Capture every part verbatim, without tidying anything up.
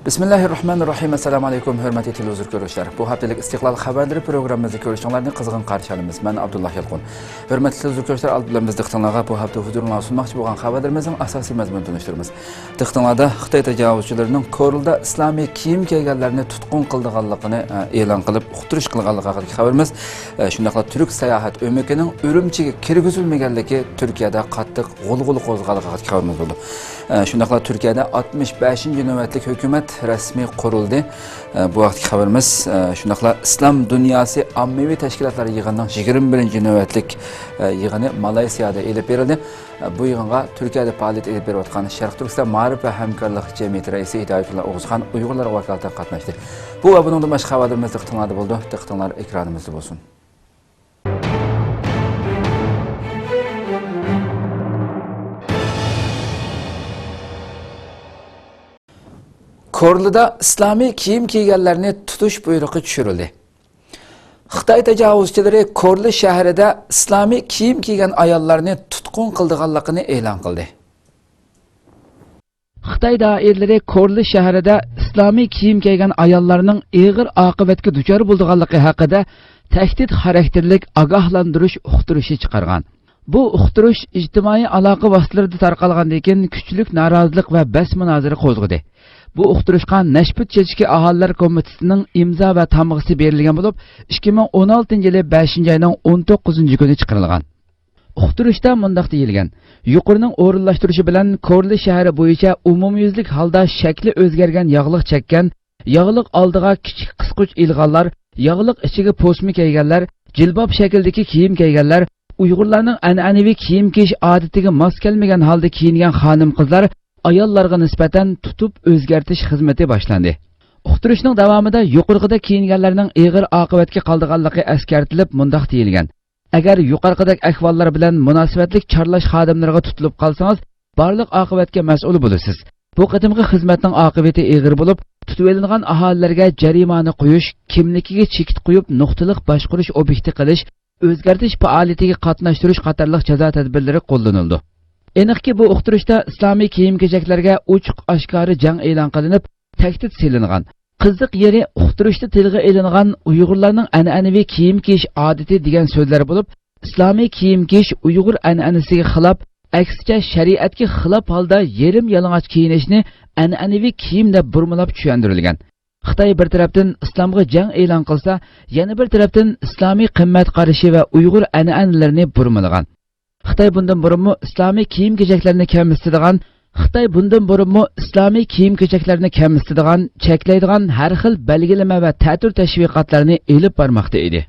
بىسمىللاھىررەھمانىررەھىم. ئەسسالامۇ ئەلەيكۇم، ھۆرمەتلىك تېلېۋىزور كۆرۈشلەر. بۇ ھەپتىلىك ئىستىقلال خەۋەرلىرى پروگراممىمىزنى كۆرۈشۈڭلارنى قىزغىن قارشى ئالىمىز. مەن ئابدۇللا يالقۇن. ھۆرمەتلىك تېلېۋىزور كۆرۈشلەر، ئالدى بىلەن بىز دىققىتىڭلارغا بۇ ھەپتە ھۇزۇرۇڭلارغا سۇنماقچى بولغان خەۋەرلىرىمىزنىڭ ئاساسىي مەزمۇنىنى تونۇشتۇرىمىز. دىققىتىڭلاردا خىتاي تاجاۋۇزچىلىرىنىڭ كورلىدا ئىسلامىي كىيىم كىيگەنلەرنى تۇتقۇن قىلىدىغانلىقىنى، ئە، ئېلان قىلىپ، ئۇقتۇرۇش قىلغانلىقى ھەققىدىكى خەۋىرىمىز. ئە، شۇنداقلا تۈرك ساياھەت ئۆمىكىنىڭ ئۈرۈمچىگە كىرگۈزۈلمىگەنلىكى تۈركىيەدە قاتتىق غۇلغۇلا قوزغىغانلىقى ھەققىدىكى خەۋىرىمىز بولىدۇ. ئە، شۇنداقلا تۈركىيەدە ئاتمىش بەشىنچى نۆۋەتلىك ھۆكۈمەت رەسمىي قۇرۇلدى. ئە، بۇ ھەقتىكى خەۋىرىمىز، ئە، شۇنداقلا ئىسلام دۇنياسى ئاممىۋى تەشكىلاتلار يىغىنىنىڭ يىگىرمە بىرىنچى نۆۋەتلىك، ئە، يىغىنى مالايسىيادا ئېلىپ بېرىلدى. ئە، بۇ يىغىنغا تۈركىيەدە پائالىيەت ئېلىپ بېرىۋاتقان شەرقىي تۈركىستان مائارىپ ۋە ھەمكارلىق جەمئىيىتى رەئىسى ھىدايەتۇللا ئوغۇزخان ئۇيغۇرلارغا ۋاكالىتەن قاتناشتى. بۇ ۋە بۇنىڭدىن باشقا خەۋەرلىرىمىز دىققىتىڭلاردا بولىدۇ. دىققىتىڭلار ئېكرانىمىزدا بولسۇن. كورلىدا ئىسلامىي كىيىم كىيگەنلەرنى تۇتۇش بۇيرۇقى چۈشۈرۈلدى. خىتاي تاجاۋۇزچىلىرى كورلى شەھىرىدە ئىسلامىي كىيىم كىيگەن ئاياللارنى تۇتقۇن قىلىدىغانلىقىنى ئېلان قىلدى. خىتاي دائىرىلىرى كورلى شەھىرىدە ئىسلامىي كىيىم كىيگەن ئاياللارنىڭ ئېغىر ئاقىۋەتكە دۇچار بولىدىغانلىقى ھەققىدە تەھدىت خاراكتېرلىك ئاگاھلاندۇرۇش ئۇقتۇرۇشى چىقارغان. بۇ ئۇقتۇرۇش ئىجتىمائىي ئالاقە ۋاسىتىلىرىدە تارقالغاندىن كېيىن كۈچلۈك نارازىلىق ۋە بەس مۇنازىرە قوزغىدى. بۇ ئۇقتۇرۇشقا نەشپۈت چېچىكى ئاھالىلەر كومىتېتىنىڭ ئىمزا ۋە تامغىسى بېرىلگەن بولۇپ، ئىككى مىڭ ئون ئالتىنچى يىلى بەشىنچى ئاينىڭ ئون توققۇزىنچى كۈنى چىقىرىلغان. ئۇقتۇرۇشتا مۇنداق دېيىلگەن: يۇقىرىنىڭ ئورۇنلاشتۇرۇشى بىلەن كورلى شەھىرى بويىچە ئومۇميۈزلۈك ھالدا شەكلى ئۆزگەرگەن ياغلىق چەككەن، ياغلىق ئالدىغا كىچىك قىسقۇچ ئىلغانلار، ياغلىق ئىچىگە پوسما كىيگەنلەر، جىلباب شەكلىدىكى كىيىم كىيگەنلەر، ئۇيغۇرلارنىڭ ئەنئەنىۋى كىيىم كىيىش ئادىتىگە ماس كەلمىگەن ھالدا كىيىنگەن خانىم-قىزلار ئاياللارغا نىسبەتەن تۇتۇپ ئۆزگەرتىش خىزمىتى باشلاندى. ئۇقتۇرۇشنىڭ داۋامىدا يۇقىرىقىدا كىيىنگەنلەرنىڭ ئېغىر ئاقىۋەتكە قالىدىغانلىقى ئەسكەرتىلىپ، مۇنداق دېيىلگەن: ئەگەر يۇقىرىقىدەك ئەھۋاللار بىلەن مۇناسىۋەتلىك چارلاش خادىملىرىغا تۇتۇلۇپ قالسىڭىز، بارلىق ئاقىۋەتكە مەسئۇل بولىسىز. بۇ قېتىمقى خىزمەتنىڭ ئاقىۋىتى ئېغىر بولۇپ، تۇتۇۋېلىنغان ئاھالىلەرگە جەرىمانە قويۇش، كىملىكىگە چېكىت قويۇپ، نۇقتىلىق باشقۇرۇش ئوبيېكتى قىلىش، ئۆزگەرتىش پائالىيىتىگە قاتناشتۇرۇش قاتارلىق جازا تەدبىرلىرى قوللىنىلىدۇ. ئېنىقكى، بۇ ئۇقتۇرۇشتا ئىسلامىي كىيىم-كېچەكلەرگە ئوچۇق-ئاشكارا جەڭ ئېلان قىلىنىپ، تەھدىت سېلىنغان. قىزىق يېرى، ئۇقتۇرۇشتا تىلغا ئېلىنغان ئۇيغۇرلارنىڭ ئەنئەنىۋى كىيىم كىيىش ئادىتى دېگەن سۆزلەر بولۇپ، ئىسلامىي كىيىم كىيىش ئۇيغۇر ئەنئەنىسىگە خىلاپ، ئەكسىچە شەرىئەتكە خىلاپ ھالدا يېرىم يالىڭاچ كىيىنىشنى ئەنئەنىۋى كىيىم دەپ بۇرمىلاپ چۈشەندۈرۈلگەن. خىتاي بىر تەرەپتىن ئىسلامغا جەڭ ئېلان قىلسا، يەنە بىر تەرەپتىن ئىسلامىي قىممەت قارىشى ۋە ئۇيغۇر ئەنئەنىلىرىنى بۇرمىلىغان. خىتاي بۇندىن بۇرۇنمۇ ئىسلامىي كىيىم-كېچەكلەرنى كەمسىتىدىغان، خىتاي بۇندىن بۇرۇنمۇ ئىسلامىي كىيىم-كېچەكلەرنى كەمسىتىدىغان، چەكلەيدىغان ھەر خىل بەلگىلىمە ۋە تەتۈر تەشۋىقاتلارنى ئېلىپ بارماقتا ئىدى.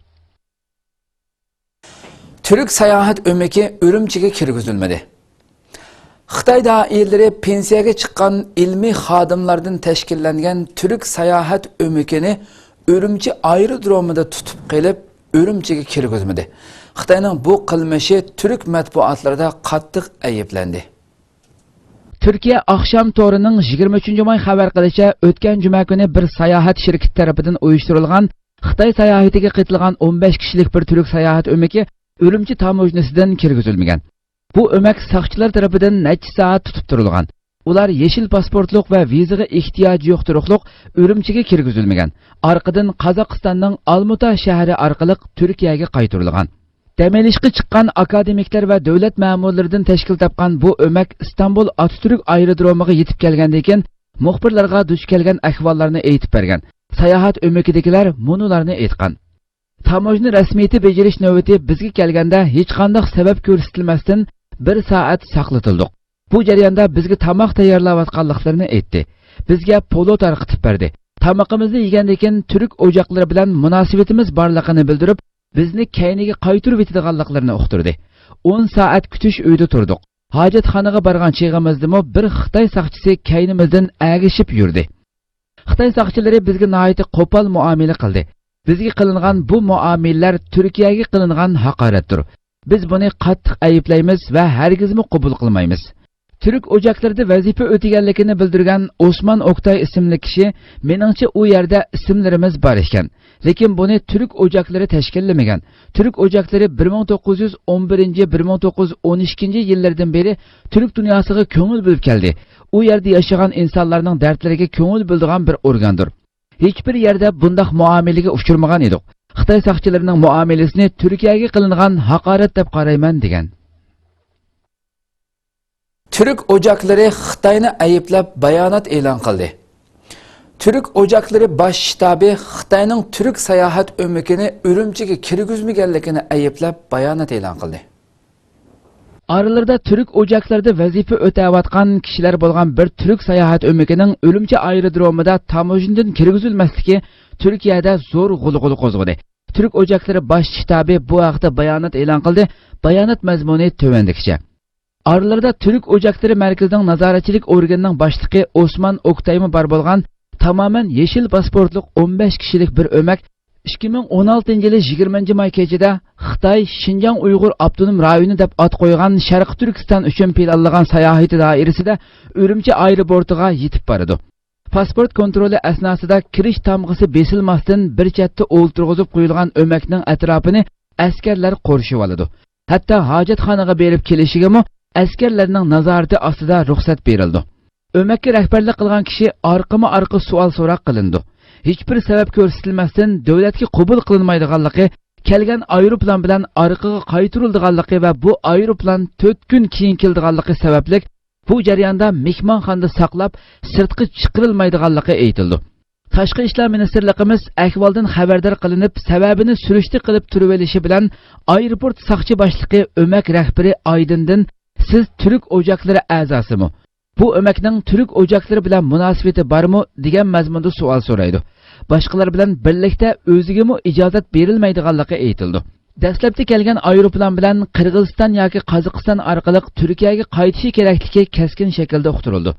تۈرك ساياھەت ئۆمىكى ئۈرۈمچىگە كىرگۈزۈلمىدى. خىتاي دائىرىلىرى پېنسىيەگە چىققان ئىلمىي خادىملاردىن تەشكىللەنگەن تۈرك ساياھەت ئۆمىكىنى ئۈرۈمچى ئايرودرومىدا تۇتۇپ قېلىپ، ئۈرۈمچىگە كىرگۈزمىدى. خىتاينىڭ بۇ قىلمىشى تۈرك مەتبۇئاتلىرىدا قاتتىق ئەيىبلەندى. تۈركىيە ئاخشام تورىنىڭ يىگىرمە ئۈچىنچى ماي خەۋەر قىلىشىچە، ئۆتكەن جۈمە كۈنى بىر ساياھەت شىركىتى تەرىپىدىن ئۇيۇشتۇرۇلغان خىتاي ساياھىتىگە قېتىلغان ئون بەش كىشىلىك بىر تۈرك ساياھەت ئۆمىكى ئۈرۈمچى تاموژنىسىدىن كىرگۈزۈلمىگەن. بۇ ئۆمەك ساقچىلار تەرىپىدىن نەچچە سائەت تۇتۇپ تۇرۇلغان. ئۇلار يېشىل پاسپورتلۇق ۋە ۋىزىغا ئېھتىياجى يوق تۇرۇقلۇق ئۈرۈمچىگە كىرگۈزۈلمىگەن. ئارقىدىن قازاقىستاننىڭ ئالمۇتا شەھىرى ئارقىلىق تۈركىيەگە قايتۇرۇلغان. دەم ئېلىشقا چىققان ئاكادېمىكلار ۋە دۆلەت مەمۇرلىرىدىن تەشكىل تاپقان بۇ ئۆمەك ئىستانبۇل ئاتاتۈرك ئايرودرومىغا يېتىپ كەلگەندىن كېيىن، مۇخبىرلارغا دۇچ كەلگەن ئەھۋاللارنى ئېيتىپ بەرگەن. ساياھەت ئۆمىكىدىكىلەر مۇنۇلارنى ئېيتقان: تاموژنا رەسمىيىتى بېجىرىش نۆۋىتى بىزگە كەلگەندە ھېچقانداق سەۋەب كۆرسىتىلمەستىن بىر سائەت ساقلىتىلدۇق. بۇ جەرياندا بىزگە تاماق تەييارلاۋاتقانلىقلىرىنى ئېيتتى. بىزگە پولۇ تارقىتىپ بەردى. تامىقىمىزنى يېگەندىن كېيىن تۈرك ئوچاقلىرى بىلەن مۇناسىۋىتىمىز بارلىقىنى بىلدۈرۈپ، بىزنى كەينىگە قايتۇرۇۋېتىدىغانلىقلىرىنى ئۇقتۇردى. ئون سائەت كۈتۈش ئۆيىدە تۇردۇق. ھاجەتخانىغا بارغان چېغىمىزدىمۇ بىر خىتاي ساقچىسى كەينىمىزدىن ئەگىشىپ يۈردى. خىتاي ساقچىلىرى بىزگە ناھايىتى قوپال مۇئامىلە قىلدى. بىزگە قىلىنغان بۇ مۇئامىلىلەر تۈركىيەگە قىلىنغان ھاقارەتتۇر. بىز بۇنى قاتتىق ئەيىبلەيمىز ۋە ھەرگىزمۇ قوبۇل قىلمايمىز. تۈرك ئوچاقلىرىدا ۋەزىپە ئۆتىگەنلىكىنى بىلدۈرگەن ئوسمان ئوكتاي ئىسىملىك كىشى، مېنىڭچە، ئۇ يەردە ئىسىملىرىمىز بار ئىكەن. لېكىن بۇنى تۈرك ئوچاقلىرى تەشكىللىمىگەن. تۈرك ئوچاقلىرى بىر مىڭ توققۇز يۈز ئون بىرىنچى، بىر مىڭ توققۇز يۈز ئون ئىككىنچى يىللىرىدىن بېرى تۈرك دۇنياسىغا كۆڭۈل بۆلۈپ كەلدى. ئۇ يەردە ياشىغان ئىنسانلارنىڭ دەردلىرىگە كۆڭۈل بۆلىدىغان بىر ئورگاندۇر. ھېچبىر يەردە بۇنداق مۇئامىلىگە ئۇچرىمىغان ئىدۇق. خىتاي ساقچىلىرىنىڭ مۇئامىلىسىنى تۈركىيەگە قىلىنغان ھاقارەت دەپ قارايمەن، دېگەن. تۈرك ئوچاقلىرى خىتاينى ئەيىبلەپ بايانات ئېلان قىلدى. تۈرك ئوچاقلىرى باش شتابى خىتاينىڭ تۈرك ساياھەت ئۆمىكىنى ئۈرۈمچىگە كىرگۈزمىگەنلىكىنى ئەيىبلەپ بايانات ئېلان قىلدى. ئارىلىرىدا تۈرك ئوچاقلىرىدا ۋەزىپە ئۆتەۋاتقان كىشىلەر بولغان بىر تۈرك ساياھەت ئۆمىكىنىڭ ئۈرۈمچى ئايرودرومىدا تاموژنىدىن كىرگۈزۈلمەسلىكى تۈركىيەدە زور غۇلغۇلا قوزغىدى. تۈرك ئوچاقلىرى باش شتابى بۇ ھەقتە بايانات ئېلان قىلدى. بايانات مەزمۇنى تۆۋەندىكىچە. ئارىلىرىدا تۈرك ئوچاقلىرى مەركىزىنىڭ نازارەتچىلىك ئورگىنىنىڭ باشلىقى ئوسمان ئوكتايمۇ بار بولغان تامامەن يېشىل پاسپورتلۇق ئون بەش كىشىلىك بىر ئۆمەك ئىككى مىڭ ئون ئالتىنچى يىلى يىگىرمىنچى ماي كېچىدە خىتاي شىنجاڭ ئۇيغۇر ئاپتونوم رايونى دەپ ئات قويغان شەرقىي تۈركىستان ئۈچۈن پىلانلىغان ساياھىتى دائىرىسىدە ئۈرۈمچى ئايروپورتىغا يېتىپ بارىدۇ. پاسپورت كونترولى ئەسناسىدا كىرىش تامغىسى بېسىلماستىن بىر چەتتە ئولتۇرغۇزۇپ قويۇلغان ئۆمەكنىڭ ئەتراپىنى ئەسكەرلەر قورشىۋالىدۇ. ھەتتا ھاجەتخانىغا بېرىپ كېلىشىگىمۇ ئەسكەرلەرنىڭ نازارىتى ئاستىدا رۇخسەت بېرىلىدۇ. ئۆمەككە رەھبەرلىك قىلغان كىشى ئارقىمۇ ئارقا سوئال سوراق قىلىنىدۇ. ھېچبىر سەۋەب كۆرسىتىلمەستىن دۆلەتكە قوبۇل قىلىنمايدىغانلىقى، كەلگەن ئايروپىلان بىلەن ئارقىغا قايتۇرۇلىدىغانلىقى ۋە بۇ ئايروپىلان تۆت كۈن كېيىن كېلىدىغانلىقى سەۋەبلىك بۇ جەرياندا مېھمانخانىدا ساقلاپ، سىرتقا چىقىرىلمايدىغانلىقى ئېيتىلىدۇ. تاشقى ئىشلار مىنىستىرلىقىمىز ئەھۋالدىن خەۋەردار قىلىنىپ، سەۋەبىنى سۈرۈشتە قىلىپ تۇرۇۋېلىشى بىلەن، ئايروپورت ساقچى باشلىقى ئۆمەك رەھبىرى ئايدىندىن، «سىز تۈرك ئوچاقلىرى ئەزاسىمۇ؟ بۇ ئۆمەكنىڭ تۈرك ئوچاقلىرى بىلەن مۇناسىۋىتى بارمۇ؟» دېگەن مەزمۇندا سوئال سورايدۇ. باشقىلار بىلەن بىرلىكتە ئۆزىگىمۇ ئىجازەت بېرىلمەيدىغانلىقى ئېيتىلىدۇ. دەسلەپتە كەلگەن ئايروپىلان بىلەن قىرغىزىستان ياكى قازاقىستان ئارقىلىق تۈركىيەگە قايتىشى كېرەكلىكى كەسكىن شەكىلدە ئۇقتۇرۇلىدۇ.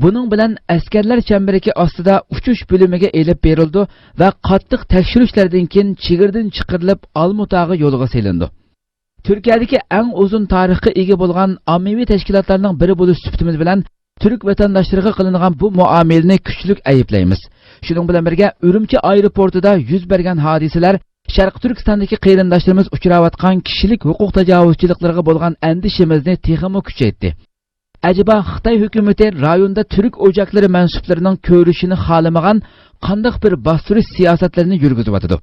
بۇنىڭ بىلەن ئەسكەرلەر چەمبىرىكى ئاستىدا ئۇچۇش بۆلۈمىگە ئېلىپ بېرىلىدۇ ۋە قاتتىق تەكشۈرۈشلەردىن كېيىن چېگرىدىن چىقىرىلىپ، ئالمۇتاغا يولغا سېلىنىدۇ. تۈركىيەدىكى ئەڭ ئۇزۇن تارىخقا ئىگە بولغان ئاممىۋى تەشكىلاتلارنىڭ بىرى بولۇش سۈپىتىمىز بىلەن تۈرك ۋەتەنداشلىرىغا قىلىنغان بۇ مۇئامىلىنى كۈچلۈك ئەيىبلەيمىز. شۇنىڭ بىلەن بىرگە، ئۈرۈمچى ئايروپورتىدا يۈز بەرگەن ھادىسىلەر شەرقىي تۈركىستاندىكى قېرىنداشلىرىمىز ئۇچراۋاتقان كىشىلىك ھوقۇق تاجاۋۇزچىلىقلىرىغا بولغان ئەندىشىمىزنى تېخىمۇ كۈچەيتتى. ئەجەبا خىتاي ھۆكۈمىتى رايوندا تۈرك ئوچاقلىرى مەنسۇپلىرىنىڭ كۆرۈشىنى خالىمىغان قانداق بىر باستۇرۇش سىياسەتلىرىنى يۈرگۈزۈۋاتىدۇ؟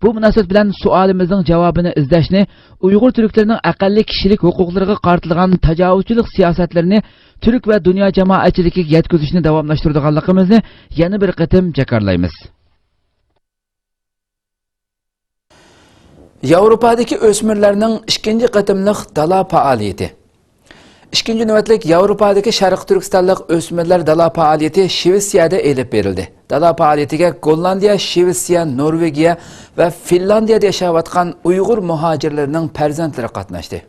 بۇ مۇناسىۋەت بىلەن سوئالىمىزنىڭ جاۋابىنى ئىزدەشنى، ئۇيغۇر تۈركلىرىنىڭ ئەقەللىي كىشىلىك ھوقۇقلىرىغا قارىتىلغان تاجاۋۇزچىلىق سىياسەتلىرىنى تۈرك ۋە دۇنيا جامائەتچىلىكىگە يەتكۈزۈشنى داۋاملاشتۇرىدىغانلىقىمىزنى يەنە بىر قېتىم جاكارلايمىز. ياۋروپادىكى ئۆسمۈرلەرنىڭ ئىككىنچى قېتىملىق دالا پائالىيىتى. ئىككىنچى نۆۋەتلىك ياۋروپادىكى شەرقىي تۈركىستانلىق ئۆسمۈرلەر دالا پائالىيىتى شىۋېتسىيەدە ئېلىپ بېرىلدى. دالا پائالىيىتىگە گوللاندىيە، شىۋېتسىيە، نورۋېگىيە ۋە فىنلاندىيەدە ياشاۋاتقان ئۇيغۇر مۇھاجىرلىرىنىڭ پەرزەنتلىرى قاتناشتى.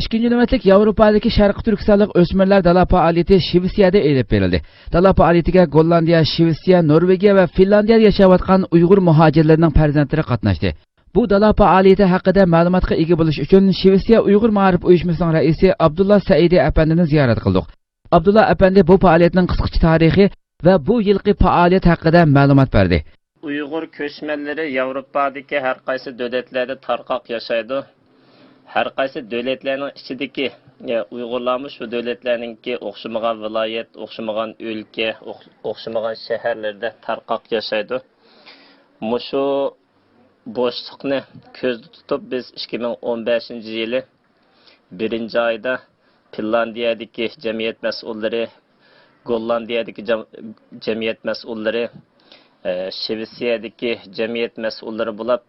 ئىككىنچى نۆۋەتلىك ياۋروپادىكى شەرقىي تۈركىستانلىق ئۆسمۈرلەر دالا پائالىيىتى شىۋېتسىيەدە ئېلىپ بېرىلدى. دالا پائالىيىتىگە گوللاندىيە، شىۋېتسىيە، نورۋېگىيە ۋە فىنلاندىيەدە ياشاۋاتقان ئۇيغۇر مۇھاجىرلىرىنىڭ پەرزەنتلىرى قاتناشتى. بۇ دالا پائالىيىتى ھەققىدە مەلۇماتقا ئىگە بولۇش ئۈچۈن شىۋېتسىيە ئۇيغۇر مائارىپ ئۇيۇشمىسىنىڭ رەئىسى ئابدۇللا سەئىدى ئەپەندىنى زىيارەت قىلدۇق. ئابدۇللا ئەپەندى بۇ پائالىيەتنىڭ قىسقىچە تارىخى ۋە بۇ يىلقى پائالىيەت ھەققىدە مەلۇمات بەردى. ئۇيغۇر كۆچمەنلىرى ياۋروپادىكى ھەر قايسى دۆلەتلەردە تارقاق ياشايدۇ. ھەر قايسى دۆلەتلەرنىڭ ئىچىدىكى، ئە، ئۇيغۇرلارمۇ شۇ دۆلەتلەرنىڭكى ئوخشىمىغان ۋىلايەت، ئوخشىمىغان ئۆلكە، ئوخ-، ئوخشىمىغان شەھەرلەردە تارقاق ياشايدۇ. مۇشۇ بوشلۇقنى كۆزدە تۇتۇپ، بىز ئىككى مىڭ ئون بەشىنچى يىلى بىرىنچى ئايدا فىنلاندىيەدىكى جەمئىيەت مەسئۇللىرى، گوللاندىيەدىكى جەم-، جەمئىيەت مەسئۇللىرى، ئە، شىۋېتسىيەدىكى جەمئىيەت مەسئۇللىرى بولۇپ،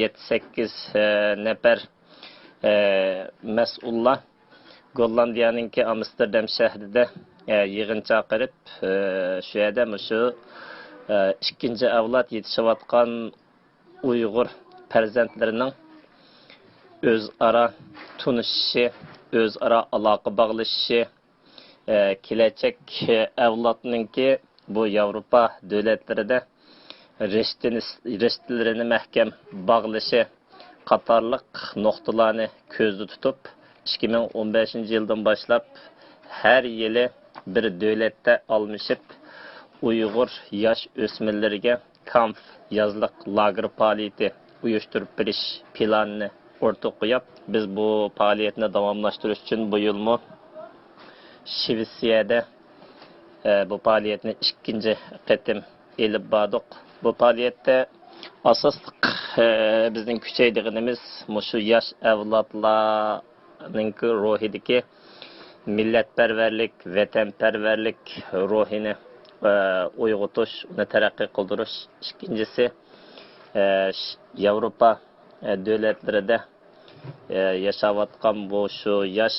يەتتە، سەككىز، ئە، نەپەر، ئە، مەسئۇللار گوللاندىيەنىڭكى ئامستېردام شەھىرىدە، ئە، يىغىن چاقىرىپ، ئە، شۇ يەردە مۇشۇ، ئە، ئىككىنچى ئەۋلاد يېتىشىۋاتقان ئۇيغۇر پەرزەنتلىرىنىڭ ئۆزئارا تونۇشۇشى، ئۆزئارا ئالاقە باغلىشىشى، ئە، كېلەچەك ئەۋلادنىڭكى بۇ ياۋروپا دۆلەتلىرىدە رىشتىنى، رىشتىلىرىنى مەھكەم باغلىشى قاتارلىق نۇقتىلارنى كۆزدە تۇتۇپ، ئىككى مىڭ ئون بەشىنچى يىلدىن باشلاپ ھەر يىلى بىر دۆلەتتە ئالمىشىپ، ئۇيغۇر ياش ئۆسمۈرلىرىگە كامپ، يازلىق لاگېر پائالىيىتى ئۇيۇشتۇرۇپ بېرىش پىلانىنى ئوتتۇرىغا قويۇپ، بىز بۇ پائالىيەتنى داۋاملاشتۇرۇش ئۈچۈن بۇ يىلمۇ شىۋېتسىيەدە، ئە، بۇ پائالىيەتنى ئىككىنچى قېتىم ئېلىپ باردۇق. بۇ پائالىيەتتە ئاساسلىق، ئە، بىزنىڭ كۈچەيدىغىنىمىز مۇشۇ ياش ئەۋلادلارنىڭكى روھىدىكى مىللەتپەرۋەرلىك، ۋەتەنپەرۋەرلىك روھىنى، ئە، ئويغىتىش، ئۇنى تەرەققىي قىلدۇرۇش. ئىككىنچىسى، ئە، ش-، ياۋروپا، ئە، دۆلەتلىرىدە، ئە، ياشاۋاتقان بۇ شۇ ياش،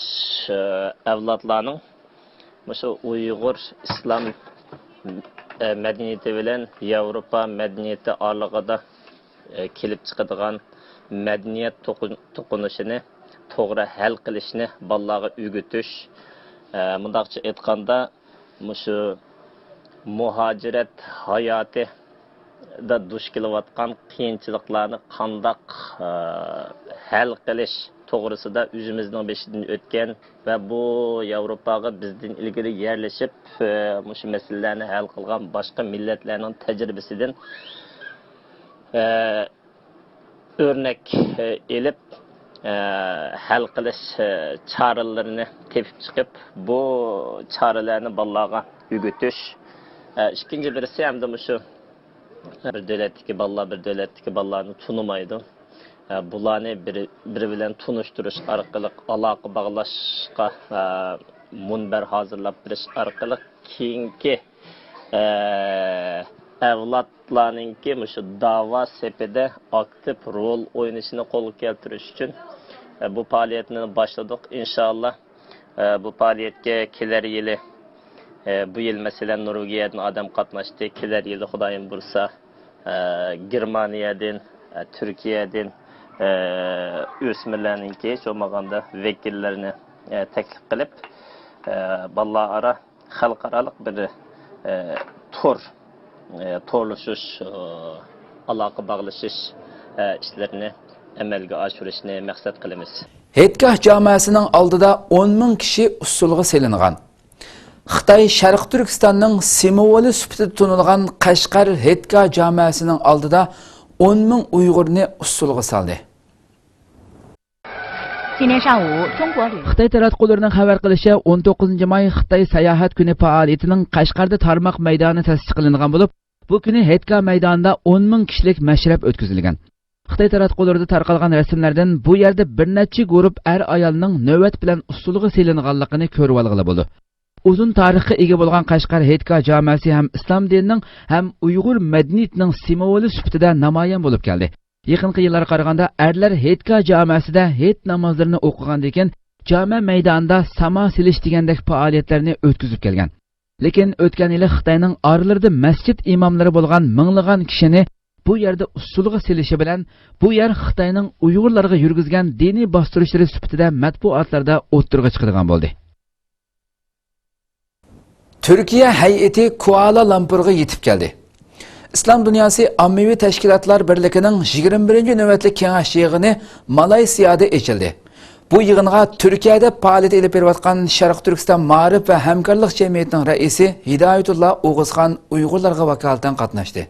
ئە، ئەۋلادلارنىڭ مۇشۇ ئۇيغۇر ئىسلام، ئە، مەدەنىيىتى بىلەن ياۋروپا مەدەنىيىتى ئارىلىقىدا، ئە، كېلىپ چىقىدىغان مەدەنىيەت توقۇن-، توقۇنۇشىنى توغرا ھەل قىلىشنى بالىلارغا ئۆگىتىش، ئە، مۇنداقچە ئېيتقاندا، مۇشۇ مۇھاجىرەت ھاياتىدا دۇچ كېلىۋاتقان قىيىنچىلىقلارنى قانداق، ئە، ھەل قىلىش توغرىسىدا ئۆزىمىزنىڭ بېشىدىن ئۆتكەن ۋە بۇ ياۋروپاغا بىزدىن ئىلگىرى يەرلىشىپ، ئە، مۇشۇ مەسىلىلەرنى ھەل قىلغان باشقا مىللەتلەرنىڭ تەجرىبىسىدىن، ئە، ئۆرنەك، ئە، ئېلىپ، ئە، ھەل قىلىش، ئە، چارىلىرىنى تېپىپ چىقىپ، بۇ چارىلەرنى بالىلارغا ئۆگىتىش. ئە، ئىككىنچى بىرسى ھەمدە مۇشۇ بىر دۆلەتتىكى بالىلار بىر دۆلەتتىكى بالىلارنى تونۇمايدۇ. ئە، بۇلارنى بىرى، بىرى بىلەن تونۇشتۇرۇش ئارقىلىق، ئالاقە باغلاشقا، ئە، مۇنبەر ھازىرلاپ بېرىش ئارقىلىق كېيىنكى، ئە، ئەۋلادلارنىڭكى مۇشۇ داۋا سېپىدە ئاكتىپ رول ئوينىشىنى قولغا كەلتۈرۈش ئۈچۈن، ئە، بۇ پائالىيەتنى باشلىدۇق. ئىنشائاللا، ئە، بۇ پائالىيەتكە كېلەر يىلى، ئە، بۇ يىل، مەسىلەن، نورۋېگىيەدىن ئادەم قاتناشتى. كېلەر يىلى، خۇدايىم بۇيرۇسا، ئە، گېرمانىيەدىن، ئە، تۈركىيەدىن، ئە، ئۆسمۈرلەرنىڭكى، ھېچ بولمىغاندا ۋەكىللىرىنى، ئە، تەكلىپ قىلىپ، ئە، بالىلار ئارا خەلقئارالىق بىر، ئە، تور، ئە، تورلىشىش، ئە، ئالاقە باغلىشىش، ئە، ئىشلىرىنى ئەمەلگە ئاشۇرۇشنى مەقسەت قىلىمىز. ھېيتگاھ جامەسىنىڭ ئالدىدا ئون مىڭ كىشى ئۇسسۇلغا سېلىنغان. خىتاي شەرقىي تۈركىستاننىڭ سىمۋولى سۈپىتىدە تونۇلغان قەشقەر ھېيتگاھ جامەسىنىڭ ئالدىدا ئون مىڭ ئۇيغۇرنى ئۇسسۇلغا سالدى. خىتاي تاراتقۇلىرىنىڭ خەۋەر قىلىشىچە، ئون توققۇزىنچى ماي خىتاي ساياھەت كۈنى پائالىيىتىنىڭ قەشقەردە تارماق مەيدانى تەسىس قىلىنغان بولۇپ، بۇ كۈنى ھېيتگاھ مەيدانىدا ئون مىڭ كىشىلىك مەشرەپ ئۆتكۈزۈلگەن. خىتاي تاراتقۇلىرىدا تارقالغان رەسىملەردىن بۇ يەردە بىر نەچچە گۇرۇپ ئەر-ئايالنىڭ نۆۋەت بىلەن ئۇسسۇلغا سېلىنغانلىقىنى كۆرۈۋالغىلى بولىدۇ. ئۇزۇن تارىخقا ئىگە بولغان قەشقەر ھېيتگاھ جامەسى ھەم ئىسلام دىنىنىڭ، ھەم ئۇيغۇر مەدەنىيىتىنىڭ سىمۋولى سۈپىتىدە نامايان بولۇپ كەلدى. يېقىنقى يىللارغا قارىغاندا، ئەرلەر ھېيتگاھ جامەسىدە ھېيت نامازلىرىنى ئوقۇغاندىن كېيىن، جامە مەيدانىدا ساما سېلىش دېگەندەك پائالىيەتلەرنى ئۆتكۈزۈپ كەلگەن. لېكىن ئۆتكەن يىلى خىتاينىڭ ئارىلىرىدا مەسچىت ئىماملىرى بولغان مىڭلىغان كىشىنى بۇ يەردە ئۇسسۇلغا سېلىشى بىلەن، بۇ يەر خىتاينىڭ ئۇيغۇرلارغا يۈرگۈزگەن دىنىي باستۇرۇشلىرى سۈپىتىدە مەتبۇئاتلاردا ئوتتۇرىغا چىقىدىغان بولدى. تۈركىيە ھەيئىتى كۇئالا لامپۇرغا يېتىپ كەلدى. ئىسلام دۇنياسى ئاممىۋى تەشكىلاتلار بىرلىكىنىڭ يىگىرمە بىرىنچى نۆۋەتلىك كېڭەش يىغىنى مالايسىيادا ئېچىلدى. بۇ يىغىنغا تۈركىيەدە پائالىيەت ئېلىپ بېرىۋاتقان شەرقىي تۈركىستان مائارىپ ۋە ھەمكارلىق جەمئىيىتىنىڭ رەئىسى ھىدايەتۇللا ئوغۇزخان ئۇيغۇرلارغا ۋاكالىتەن قاتناشتى.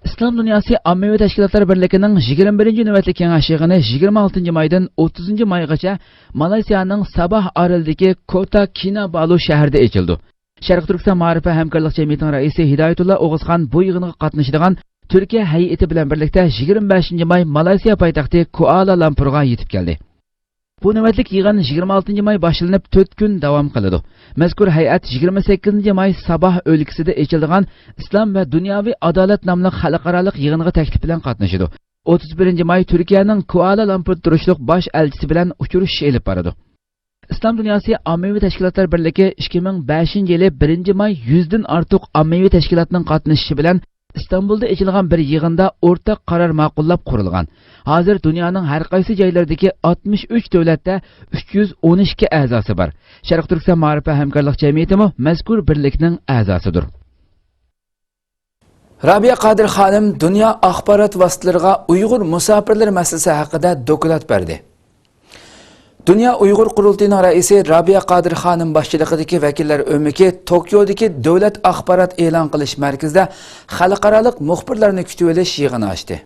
ئىسلام دۇنياسى ئاممىۋى تەشكىلاتلار بىرلىكىنىڭ يىگىرمە بىرىنچى نۆۋەتلىك كېڭەش يىغىنى يىگىرمە ئالتىنچى مايدىن ئوتتۇزىنچى مايغىچە مالايسىيانىڭ ساباھ ئارىلىدىكى كوتا كىنابالۇ شەھىرىدە ئېچىلىدۇ. شەرقىي تۈركىستان مائارىپ ۋە ھەمكارلىق جەمئىيىتىنىڭ رەئىسى ھىدايەتۇللا ئوغۇزخان بۇ يىغىنغا قاتنىشىدىغان تۈركىيە ھەيئىتى بىلەن بىرلىكتە يىگىرمە بەشىنچى ماي مالايسىيا پايتەختى كۇئالا لامپۇرغا يېتىپ كەلدى. بۇ نۆۋەتلىك يىغىن يىگىرمە ئالتىنچى ماي باشلىنىپ، تۆت كۈن داۋام قىلىدۇ. مەزكۇر ھەيئەت يىگىرمە سەككىزىنچى ماي ساباھ ئۆلكىسىدە ئېچىلىدىغان ئىسلام ۋە دۇنياۋى ئادالەت ناملىق خەلقئارالىق يىغىنغا تەكلىپ بىلەن قاتنىشىدۇ. ئوتتۇز بىرىنچى ماي تۈركىيەنىڭ كۇئالا لامپۇردا تۇرۇشلۇق باش ئەلچىسى بىلەن ئۇچرىشىش ئېلىپ بارىدۇ. ئىسلام دۇنياسى ئاممىۋى تەشكىلاتلار بىرلىكى ئىككى مىڭ بەشىنچى يىلى بىرىنچى ماي يۈزدىن ئارتۇق ئاممىۋى تەشكىلاتنىڭ قاتنىشىشى بىلەن ئىستانبۇلدا ئېچىلغان بىر يىغىندا ئورتاق قارار ماقۇللاپ قۇرۇلغان. ھازىر دۇنيانىڭ ھەر قايسى جايلىرىدىكى ئاتمىش ئۈچ دۆلەتتە ئۈچ يۈز ئون ئىككى ئەزاسى بار. شەرقىي تۈركىستان مائارىپ ۋە ھەمكارلىق جەمئىيىتىمۇ مەزكۇر بىرلىكنىڭ ئەزاسىدۇر. رابىيە قادىر خانىم دۇنيا ئاخبارات ۋاسىتىلىرىغا ئۇيغۇر مۇساپىرلىرى مەسىلىسى ھەققىدە دوكلات بەردى. دۇنيا ئۇيغۇر قۇرۇلتىيىنىڭ رەئىسى رابىيە قادىر خانىم باشچىلىقىدىكى ۋەكىللەر ئۆمىكى توكيودىكى دۆلەت ئاخبارات ئېلان قىلىش مەركىزىدە خەلقئارالىق مۇخبىرلارنى كۈتۈۋېلىش يىغىنى ئاچتى.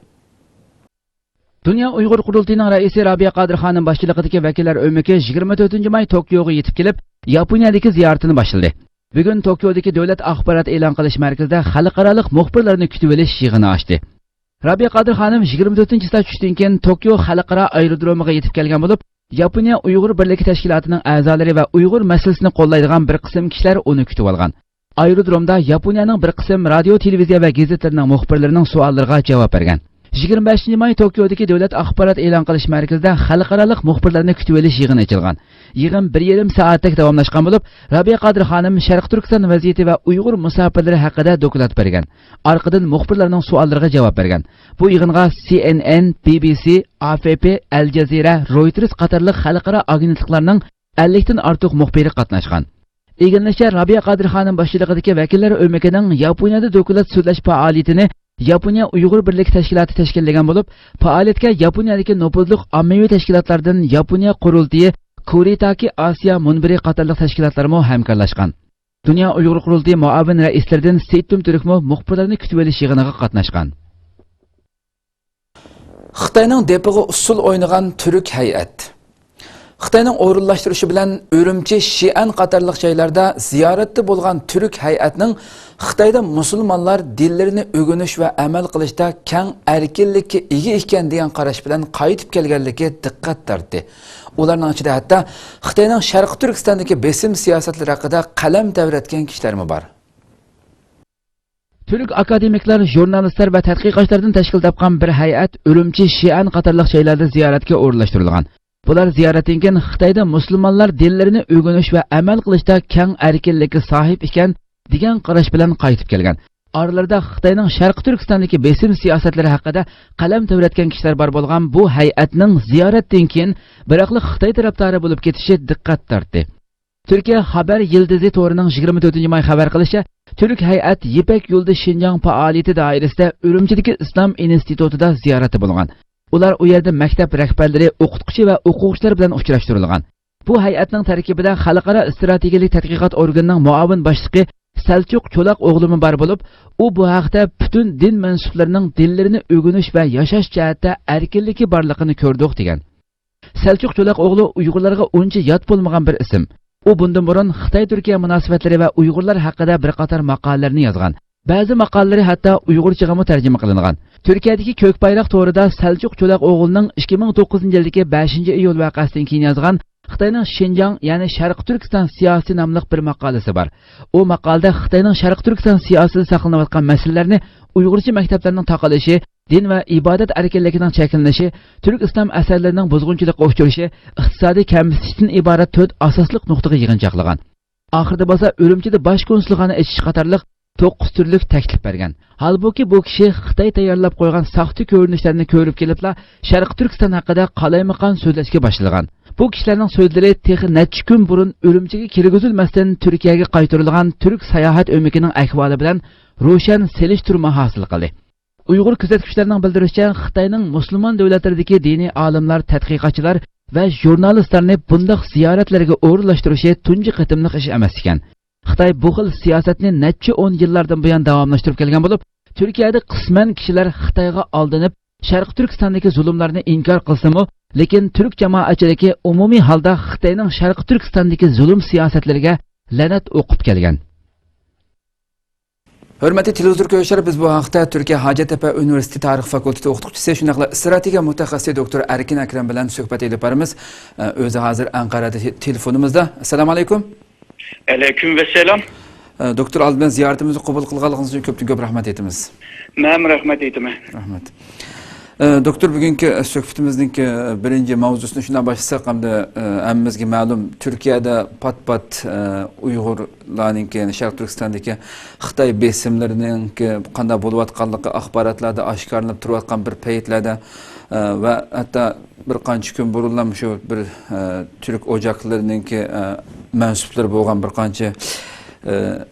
دۇنيا ئۇيغۇر قۇرۇلتىيىنىڭ رەئىسى رابىيە قادىر خانىم باشچىلىقىدىكى ۋەكىللەر ئۆمىكى يىگىرمە تۆتىنچى ماي توكيوغا يېتىپ كېلىپ، ياپونىيەدىكى زىيارىتىنى باشلىدى. بۈگۈن توكيودىكى دۆلەت ئاخبارات ئېلان قىلىش مەركىزىدە خەلقئارالىق مۇخبىرلارنى كۈتۈۋېلىش يىغىنى ئاچتى. رابىيە قادىر خانىم يىگىرمە تۆتىنچى سائەت چۈشتىن كېيىن توكيو خەلقئارا ئايرودرومىغا يېتىپ كەلگەن بولۇپ، ياپونىيە ئۇيغۇر بىرلىكى تەشكىلاتىنىڭ ئەزالىرى ۋە ئۇيغۇر مەسىلىسىنى قوللايدىغان بىر قىسىم كىشىلەر ئۇنى كۈتۈۋالغان. ئايرودرومدا ياپونىيەنىڭ بىر قىسىم رادىيو، تېلېۋىزىيە ۋە گېزىتلىرىنىڭ مۇخبىرلىرىنىڭ سوئاللىرىغا جاۋاب بەرگەن. يىگىرمە بەشىنچى ماي توكيودىكى دۆلەت ئاخبارات ئېلان قىلىش مەركىزىدە خەلقئارالىق مۇخبىرلارنى كۈتۈۋېلىش يىغىنى ئېچىلغان. يىغىن بىر يېرىم سائەتتەك داۋاملاشقان بولۇپ، رابىيە قادىر خانىم شەرقىي تۈركىستان ۋەزىيىتى ۋە ئۇيغۇر مۇساپىرلىرى ھەققىدە دوكلات بەرگەن. ئارقىدىن مۇخبىرلارنىڭ سوئاللىرىغا جاۋاب بەرگەن. بۇ يىغىنغا سى ئېن ئېن، بى بى سى، ئا فې پې، ئەل جەزىرە، رويتېرس قاتارلىق خەلقئارا ئاگېنتلىقلارنىڭ ئەللىكتىن ئارتۇق مۇخبىرى قاتناشقان. ئىگىلىنىشىچە، رابىيە قادىر خانىم باشچىلىقىدىكى ۋەكىللەر ئۆمىكىنىڭ ياپونىيەدە دوكلات سۆزلەش پائالىيىتىنى ياپونىيە ئۇيغۇر بىرلىكى تەشكىلاتى تەشكىللىگەن بولۇپ، پائالىيەتكە ياپونىيەدىكى نوپۇزلۇق ئاممىۋى تەشكىلاتلاردىن ياپونىيە قۇرۇلتىيى، كورىتاكى ئاسىيا مۇنبىرى قاتارلىق تەشكىلاتلارمۇ ھەمكارلاشقان. دۇنيا ئۇيغۇر قۇرۇلتىيى مۇئاۋىن رەئىسلىرىدىن سېيىتتۇم تۈركمۇ مۇخبىرلارنى كۈتۈۋېلىش يىغىنىغا قاتناشقان. خىتاينىڭ دېپىغا ئۇسسۇل ئوينىغان تۈرك ھەيئەت. خىتاينىڭ ئورۇنلاشتۇرۇشى بىلەن ئۈرۈمچى، شىئەن قاتارلىق جايلاردا زىيارەتتە بولغان تۈرك ھەيئەتنىڭ خىتايدا مۇسۇلمانلار دىنلىرىنى ئۆگىنىش ۋە ئەمەل قىلىشتا كەڭ ئەركىنلىككە ئىگە ئىكەن دېگەن قاراش بىلەن قايتىپ كەلگەنلىكى دىققەت تارتتى. ئۇلارنىڭ ئىچىدە ھەتتا خىتاينىڭ شەرقىي تۈركىستاندىكى بېسىم سىياسەتلىرى ھەققىدە قەلەم تەۋرەتكەن كىشىلەرمۇ بار. تۈرك ئاكادېمىكلار، ژۇرنالىستلار ۋە تەتقىقاتچىلاردىن تەشكىل تاپقان بىر ھەيئەت ئۈرۈمچى، شىئەن قاتارلىق جايلاردا زىيارەتكە ئورۇنلاشتۇرۇلغان. بۇلار زىيارەتتىن كېيىن خىتايدا مۇسۇلمانلار دىنلىرىنى ئۆگىنىش ۋە ئەمەل قىلىشتا كەڭ ئەركىنلىككە ساھىب ئىكەن، دېگەن قاراش بىلەن قايتىپ كەلگەن. ئارىلىرىدا خىتاينىڭ شەرقىي تۈركىستاندىكى بېسىم سىياسەتلىرى ھەققىدە قەلەم تەۋرەتكەن كىشىلەر بار بولغان بۇ ھەيئەتنىڭ زىيارەتتىن كېيىن بىراقلا خىتاي تەرەپدارى بولۇپ كېتىشى دىققەت تارتتى. تۈركىيە خەۋەر يىلدىزى تورىنىڭ يىگىرمە تۆتىنچى ماي خەۋەر قىلىشىچە، تۈرك ھەيئەت يىپەك يولىدا شىنجاڭ پائالىيىتى دائىرىسىدە ئۈرۈمچىدىكى ئىسلام ئىنستىتۇتىدا زىيارەتتە بولغان. ئۇلار ئۇ يەردە مەكتەپ رەھبەرلىرى، ئوقۇتقۇچى ۋە ئوقۇغۇچىلار بىلەن ئۇچراشتۇرۇلغان. بۇ ھەيئەتنىڭ تەركىبىدە خەلقئارا ئىستراتېگىيەلىك تەتقىقات ئورگىنىنىڭ مۇئاۋىن باشلىقى سەلچۇق چولاق ئوغلىمۇ بار بولۇپ، ئۇ بۇ ھەقتە پۈتۈن دىن مەنسۇپلىرىنىڭ دىنلىرىنى ئۆگىنىش ۋە ياشاش جەھەتتە ئەركىنلىكى بارلىقىنى كۆردۇق، دېگەن. سەلچۇق چولاق ئوغلى ئۇيغۇرلارغا ئۇنچە يات بولمىغان بىر ئىسىم. ئۇ بۇندىن بۇرۇن خىتاي-تۈركىيە مۇناسىۋەتلىرى ۋە ئۇيغۇرلار ھەققىدە بىر قاتار ماقالىلەرنى يازغان. بەزى ماقالىلىرى ھەتتا ئۇيغۇرچىغىمۇ تەرجىمە قىلىنغان. تۈركىيەدىكى كۆك بايراق تورىدا سەلچۇق چولاق ئوغلىنىڭ ئىككى مىڭ توققۇزىنچى يىلدىكى بەشىنچى ئىيۇل ۋەقەسىدىن كېيىن يازغان خىتاينىڭ شىنجاڭ، يەنى شەرقىي تۈركىستان سىياسىتى ناملىق بىر ماقالىسى بار. ئۇ ماقالىدە خىتاينىڭ شەرقىي تۈركىستان سىياسىتىدا ساقلىنىۋاتقان مەسىلىلەرنى ئۇيغۇرچە مەكتەپلەرنىڭ تاقىلىشى، دىن ۋە ئىبادەت ئەركىنلىكىنىڭ چەكلىنىشى، تۈرك ئىسلام ئەسەرلىرىنىڭ بۇزغۇنچىلىققا ئۇچرىشى، ئىقتىسادىي كەمسىتىشتىن ئىبارەت تۆت ئاساسلىق نۇقتىغا يىغىنچاقلىغان. ئاخىرىدا بولسا ئۈرۈمچىدە باش كونسۇلخانا ئېچىش قاتارلىق توققۇز تۈرلۈك تەكلىپ بەرگەن. ھالبۇكى، بۇ كىشى خىتاي تەييارلاپ قويغان ساختا كۆرۈنۈشلەرنى كۆرۈپ كېلىپلا، شەرقىي تۈركىستان ھەققىدە قالايمىقان سۆزلەشكە باشلىغان. بۇ كىشىلەرنىڭ سۆزلىرى تېخى نەچچە كۈن بۇرۇن ئۈرۈمچىگە كىرگۈزۈلمەستىن تۈركىيەگە قايتۇرۇلغان تۈرك ساياھەت ئۆمىكىنىڭ ئەھۋالى بىلەن روشەن سېلىشتۇرما ھاسىل قىلدى. ئۇيغۇر كۆزەتكۈچىلەرنىڭ بىلدۈرۈشىچە، خىتاينىڭ مۇسۇلمان دۆلەتلىرىدىكى دىنىي ئالىملار، تەتقىقاتچىلار ۋە ژۇرنالىستلارنى بۇنداق زىيارەتلەرگە ئورۇنلاشتۇرۇشى تۇنجى قېتىملىق ئىش ئەمەس ئىكەن. خىتاي بۇ خىل سىياسەتنى نەچچە ئون يىللاردىن بۇيان داۋاملاشتۇرۇپ كەلگەن بولۇپ، تۈركىيەدە قىسمەن كىشىلەر خىتايغا ئالدىنىپ، شەرقىي تۈركىستاندىكى زۇلۇملارنى ئىنكار قىلسىمۇ، لېكىن تۈرك جامائەتچىلىكى ئومۇمىي ھالدا خىتاينىڭ شەرقىي تۈركىستاندىكى زۇلۇم سىياسەتلىرىگە لەنەت ئوقۇپ كەلگەن. ھۆرمەتلىك تېلېۋىزور كۆرۈشلەر، بىز بۇ ھەقتە تۈركىيە ھاجەتتەپە ئۇنىۋېرسىتېتى تارىخ فاكۇلتېتى ئوقۇتقۇچىسى، شۇنداقلا ئىستراتېگىيە مۇتەخەسسىسى دوكتور ئەركىن ئەكرەم بىلەن سۆھبەت ئېلىپ بارىمىز. ئۆزى ھازىر ئەنقەرەدە تې-، تېلېفونىمىزدا. ئەسسالامۇ ئەلەيكۇم. ئەلەيكۇم ئەسسالام. دوكتور، ئالدى بىلەن زىيارىتىمىزنى قوبۇل قىلغانلىقىڭىز ئۈچۈن كۆپتىن كۆپ رەھمەت ئېيتىمىز. مەنمۇ رەھمەت ئېيتىمەن. رەھمەت. ئە، دوكتور، بۈگۈنكى سۆھبىتىمىزنىڭكى بىرىنچى ماۋزۇسىنى شۇنداق باشلىساق، ئەمدى، ئە، ھەممىمىزگە مەلۇم، تۈركىيەدە پات-پات، ئە، ئۇيغۇرلارنىڭكى، يەنى شەرقىي تۈركىستاندىكى خىتاي بېسىملىرىنىڭكى قانداق بولۇۋاتقانلىقى ئاخباراتلاردا ئاشكارىلىنىپ تۇرۇۋاتقان بىر پەيتلەردە، ئە، ۋە ھەتتا بىر قانچە كۈن بۇرۇنلا شۇ بىر، ئە، تۈرك ئوچاقلىرىنىڭكى، ئە، مەنسۇپلىرى بولغان بىر قانچە، ئە،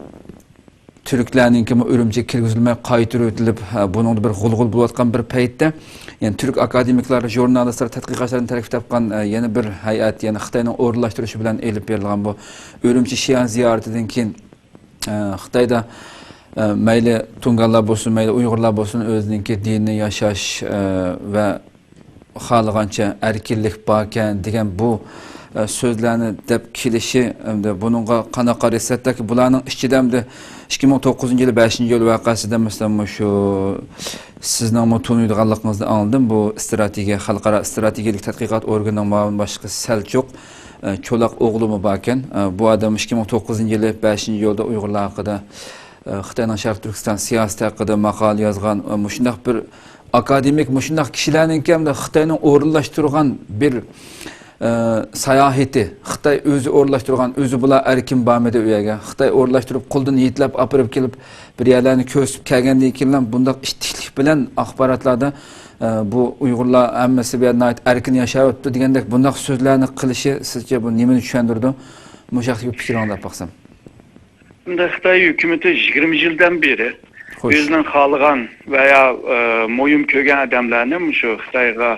تۈركلەرنىڭكىمۇ ئۈرۈمچىگە كىرگۈزۈلمەي قايتۇرۇۋېتىلىپ، بۇنىڭدا بىر غۇلغۇلا بولۇۋاتقان بىر پەيتتە، يەنە تۈرك ئاكادېمىكلار، ژۇرنالىستلار، تەتقىقاتچىلارنى تەركىب تاپقان يەنە بىر ھەيئەت، يەنە خىتاينىڭ ئورۇنلاشتۇرۇشى بىلەن ئېلىپ بېرىلغان بۇ ئۈرۈمچى شىئان زىيارىتىدىن كېيىن، ئە، خىتايدا، ئە، مەيلى تۇڭگانلار بولسۇن، مەيلى ئۇيغۇرلار بولسۇن، ئۆزىنىڭكى دىنىي ياشاش، ئە، ۋە خالىغانچە ئەركىنلىك باركەن دېگەن بۇ، ئە، سۆزلەرنى دەپ كېلىشى، ئەمدى بۇنىڭغا قانداق قارايسىز؟ ھەتتاكى بۇلارنىڭ ئىچىدە ئەمدى ئىككى مىڭ توققۇزىنچى يىلى بەشىنچى ئىيۇل ۋەقەسىدە، مەسىلەن، مۇشۇ سىزنىڭمۇ تونۇيدىغانلىقىڭىزنى ئاڭلىدىم. بۇ ئىستراتېگىيە، خەلقئارا ئىستراتېگىيەلىك تەتقىقات ئورگىنىنىڭ مۇئاۋىن باشلىقى سەلچۇق، ئە، چولاق ئوغلىمۇ باركەن. ئە، بۇ ئادەم ئىككى مىڭ توققۇزىنچى يىلى بەشىنچى ئىيۇلدا ئۇيغۇرلار ھەققىدە، ئە، خىتاينىڭ شەرقىي تۈركىستان سىياسىتى ھەققىدە ماقالە يازغان، ئە، مۇشۇنداق بىر ئاكادېمىك، مۇشۇنداق كىشىلەرنىڭكى ھەمدە خىتاينىڭ ئورۇنلاشتۇرغان بىر، ئە، ساياھىتى، خىتاي ئۆزى ئورۇنلاشتۇرغان، ئۆزى بۇلار ئەركىن بارمىدى ئۇ يەرگە. خىتاي ئورۇنلاشتۇرۇپ، قولدىن يېتىلەپ ئاپىرىپ كېلىپ، بىر يەرلەرنى كۆرسىتىپ كەلگەندىن كېيىن بۇنداق ئىتتىكلىك بىلەن ئاخباراتلاردا، ئە، بۇ ئۇيغۇرلار ھەممىسى بۇ يەردە ناھايىتى ئەركىن ياشاۋاتىدۇ دېگەندەك بۇنداق سۆزلەرنى قىلىشى سىزچە بۇ نېمىنى چۈشەندۈرىدۇ؟ مۇشۇ ھەقتىكى پىكرىڭىزنى ئاڭلاپ باقسام. ئەمدى خىتاي ھۆكۈمىتى يىگىرمە يىلدىن بېرى خوش. ئۆزىنىڭ خالىغان ۋەيا، ئە، مۇھىم كۆرگەن ئادەملەرنى مۇشۇ خىتايغا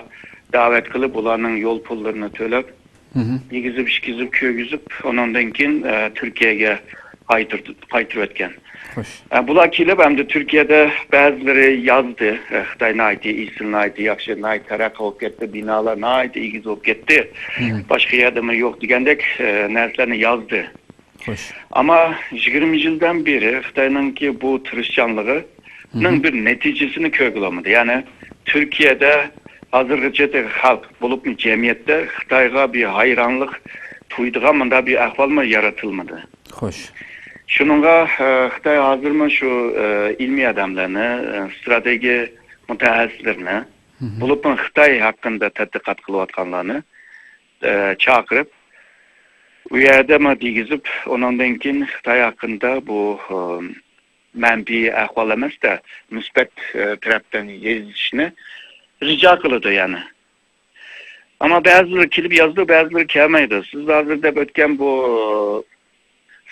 دەۋەت قىلىپ، ئۇلارنىڭ يول پۇللىرىنى تۆلەپ، مھم. يېگۈزۈپ، ئىچكۈزۈپ، كۆرگۈزۈپ، ئۇنىڭدىن كېيىن، ئە، تۈركىيەگە قايتۇرت-، قايتۇرۇۋەتكەن. خوش. ئە، بۇلار كېلىپ، ئەمدى تۈركىيەدە بەزىلىرى يازدى، ئە، خىتاي ناھايىتى ئېسىل، ناھايىتى ياخشى، ناھايىتى تەرەققىي بولۇپ كەتتى، بىنالار ناھايىتى ئېگىز بولۇپ كەتتى، مھم. باشقا يەردىمۇ يوق دېگەندەك، ئە، نەرسىلەرنى يازدى. خوش. ئەمما يىگىرمە يىلدىن بېرى خىتاينىڭكى بۇ تىرىشچانلىقىنىڭ مھم. بىر نەتىجىسىنى كۆرگىلى بولمىدى. يەنى تۈركىيەدە ھازىرغىچە خەلق بولۇپمۇ جەمئىيەتتە خىتايغا بىر ھەيرانلىق تۇيىدىغان مۇنداق بىر ئەھۋالمۇ يارىتىلمىدى. خوش. شۇنىڭغا، ئە، خىتاي ھازىرمۇ شۇ، ئە، ئىلمىي ئادەملەرنى، ئە، ئىستراتېگىيە مۇتەخەسسىسلىرىنى، مھم. بولۇپمۇ خىتاي ھەققىدە تەتقىقات قىلىۋاتقانلارنى، ئە، چاقىرىپ، ئۇ يەردە ما دېگۈزۈپ، ئۇنىڭدىن كېيىن خىتاي ھەققىدە بۇ، ئە، مەنپىي ئەھۋال ئەمەستە، مۇسبەت، ئە، تەرەپتىن يېزىشنى رىجا قىلىدۇ يەنى. ئەمما بەزىلىرى كېلىپ يازىدۇ، بەزىلىرى كەلمەيدۇ. سىز ھازىر دەپ ئۆتكەن بۇ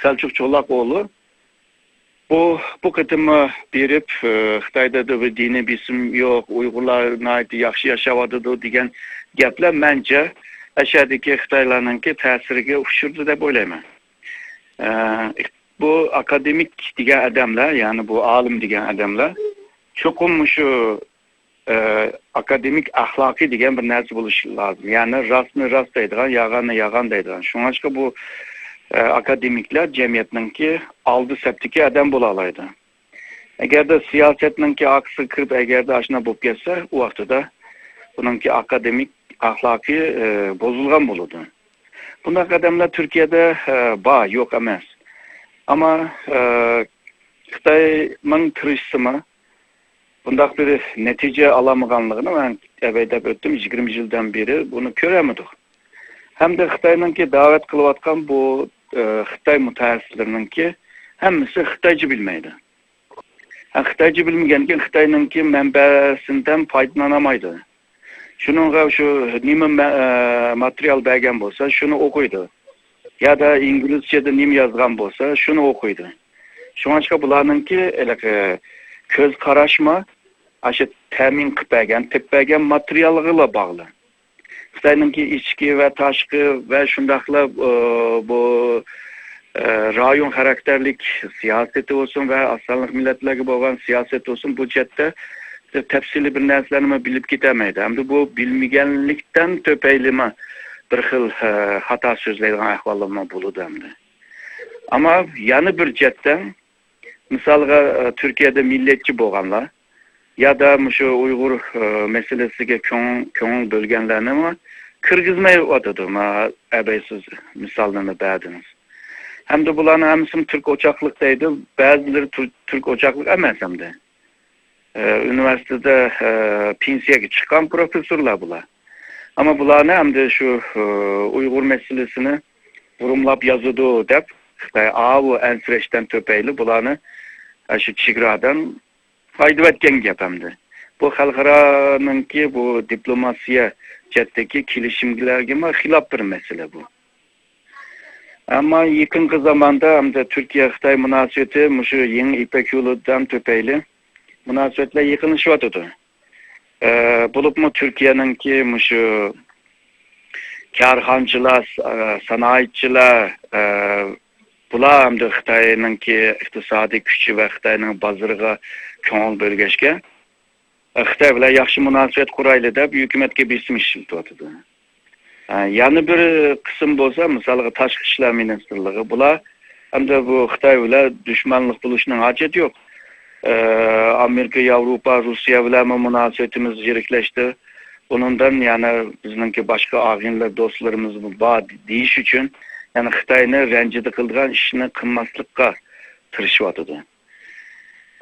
سەلچۇق چولاق ئوغلى، بۇ، بۇ قېتىممۇ بېرىپ، ئە، خىتايدا بىر دىنىي بېسىم يوق، ئۇيغۇرلار ناھايىتى ياخشى ياشاۋاتىدۇ دېگەن گەپلەر مەنچە ئەشەدىكى خىتايلارنىڭكى تەسىرىگە ئۇچرىدى دەپ ئويلايمەن. ئە، بۇ ئاكادېمىك دېگەن ئادەملەر، يەنى بۇ ئالىم دېگەن ئادەملەر چوقۇم مۇشۇ، ئە، ئاكادېمىك ئەخلاقى دېگەن بىر نەرسە بولۇشى لازىم. يەنى راستنى راست دەيدىغان، يالغاننى يالغان دەيدىغان. شۇڭلاشقا بۇ، ئە، ئاكادېمىكلار جەمئىيەتنىڭكى ئالدى سەپتىكى ئادەم بولالايدۇ. ئەگەردە سىياسەتنىڭكى ئارقىسىغا كىرىپ، ئەگەردە ئاشۇنداق بولۇپ كەتسە، ئۇ ۋاقتىدا بۇنىڭكى ئاكادېمىك ئەخلاقى، ئە، بۇزۇلغان بولىدۇ. بۇنداق ئادەملەر تۈركىيەدە، ئە، بار، يوق ئەمەس. ئەمما، ئە، خىتاينىڭ تىرىشسىمۇ، بۇنداق بىر نەتىجە ئالالمىغانلىقىنى مەن ئەۋەي دەپ ئۆتتۈم، يىگىرمە يىلدىن بېرى بۇنى كۆرەلمىدۇق. ھەمدە خىتاينىڭكى دەۋەت قىلىۋاتقان بۇ، ئە، خىتاي مۇتەخەسسىسلىرىنىڭكى ھەممىسى خىتايچە بىلمەيدۇ. ھە، خىتايچە بىلمىگەنكىن خىتاينىڭكى مەنبەسىدىن پايدىلىنالمايدۇ. شۇنىڭغا شۇ نېمە مە-، ئە، ماتېرىيال بەرگەن بولسا، شۇنى ئوقۇيدۇ. يادا ئىنگلىزچەدە نېمە يازغان بولسا، شۇنى ئوقۇيدۇ. شۇڭلاشقا بۇلارنىڭكى ھېلىقى كۆز قاراشمۇ ئاشۇ تەمىن قىلىپ بەرگەن، تېپىپ بەرگەن ماتېرىيالغىلا باغلىق. خىتاينىڭكى ئىچكى ۋە تاشقى ۋە شۇنداقلا، ئى، بۇ، ئى، رايون خاراكتېرلىك سىياسىتى بولسۇن ۋە ئاز سانلىق مىللەتلەرگە بولغان سىياسەت بولسۇن، بۇ جەھەتتە تەپسىلىي بىر نەرسىلەرنىمۇ بىلىپ كېتەلمەيدۇ. ئەمدى بۇ بىلمىگەنلىكتىن تۈپەيلىمۇ بىر خىل، ئى، خاتا سۆزلەيدىغان ئەھۋاللارمۇ بولىدۇ ئەمدى. ئەمما يەنە بىر جەھەتتىن، مىسالغا، ئى، تۈركىيەدە مىللەتچى بولغانلار يادا مۇشۇ ئۇيغۇر، ئى، مەسىلىسىگە كۆڭ-، كۆڭۈل بۆلگەنلەرنىمۇ كىرگۈزمەيۋاتىدۇ. ما ئەبەي سىز مىساللىرىنى بەردىڭىز. ھەمدە بۇلارنىڭ ھەممىسىمۇ تۈرك ئوچاقلىق دەيدۇ، بەزىلىرى تۈر-، تۈرك ئوچاقلىق ئەمەس ئەمدى. ئى، ئۇنىۋېرسىتېتتا، ئى، پېنسىيەگە چىققان پروفېسسورلار بۇلار. ئەمما بۇلارنى ئەمدى شۇ، ئى، ئۇيغۇر مەسىلىسىنى بۇرۇملاپ يازىدۇ دەپ، خىتاي ئاۋۇ ئەنسىرەشتىن تۈپەيلى بۇلارنى، ئە، شۇ چېگرادىن ھايدىۋەتكەن گەپ ئەمدى. بۇ خەلقئارانىڭكى بۇ دىپلوماتىيە جەھەتتىكى كېلىشىملەرگىمۇ خىلاپ بىر مەسىلە بۇ. ئەمما يېقىنقى زاماندا ھەمدە تۈركىيە-خىتاي مۇناسىۋىتى مۇشۇ يېڭى يىپەك يولىدىن تۈپەيلى مۇناسىۋەتلەر يېقىنلىشىۋاتىدۇ. ئە، بولۇپمۇ تۈركىيەنىڭكى مۇشۇ كارخانىچىلار، ئە، سانائەتچىلەر، ئە، بۇلار ھەمدە خىتاينىڭكى ئىقتىسادىي كۈچى ۋە خىتاينىڭ بازىرىغا كۆڭۈل بۆلگەچكە، خىتاي بىلەن ياخشى مۇناسىۋەت قۇرايلى دەپ ھۆكۈمەتكە بېسىم ئىشلىتىۋاتىدۇ. ھە، يەنە بىر قىسىم بولسا، مىسالغا، تاشقى ئىشلار مىنىستىرلىقى، بۇلار ئەمدى بۇ خىتاي بىلەن دۈشمەنلىك بولۇشنىڭ ھاجىتى يوق. ئە، ئامېرىكا، ياۋروپا، روسىيە بىلەنمۇ مۇناسىۋىتىمىز يىرىكلەشتى. ئۇنىڭدىن يەنە بىزنىڭكى باشقا ئاغىنىلەر، دوستلىرىمىزمۇ بار دېيىش ئۈچۈن، يەنى خىتاينى رەنجىدە قىلىدىغان ئىشنى قىلماسلىققا تىرىشىۋاتىدۇ.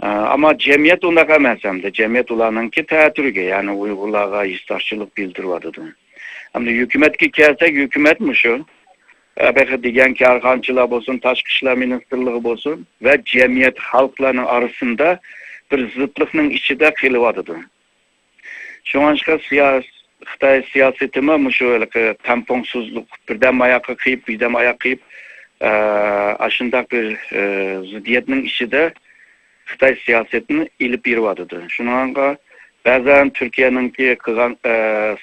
ئە، ئەمما جەمئىيەت ئۇنداق ئەمەس ئەمدى. جەمئىيەت ئۇلارنىڭكى تەتۈرىگە، يەنى ئۇيغۇرلارغا ھېسداشچىلىق بىلدۈرۈۋاتىدۇ. ئەمدى ھۆكۈمەتكە كەلسەك، ھۆكۈمەت مۇشۇ. ئە، بەخت دېگەن كارخانىچىلار بولسۇن، تاشقى ئىشلار مىنىستىرلىقى بولسۇن ۋە جەمئىيەت خەلقلەرنىڭ ئارىسىدا بىر زىتلىقنىڭ ئىچىدە قېلىۋاتىدۇ. شۇڭلاشقا سىياس-، خىتاي سىياسىتىمۇ مۇشۇ ھېلىقى تەڭپۇڭسىزلىق، بىردەم ئاياققا قېيىپ، بىردەم ئاياققا قېيىپ، ئە، ئاشۇنداق بىر، ئە، زىددىيەتنىڭ ئىچىدە خىتاي سىياسىتىنى ئېلىپ بېرىۋاتىدۇ. شۇنىڭغا بەزەن تۈركىيەنىڭكى قىلغان، ئە،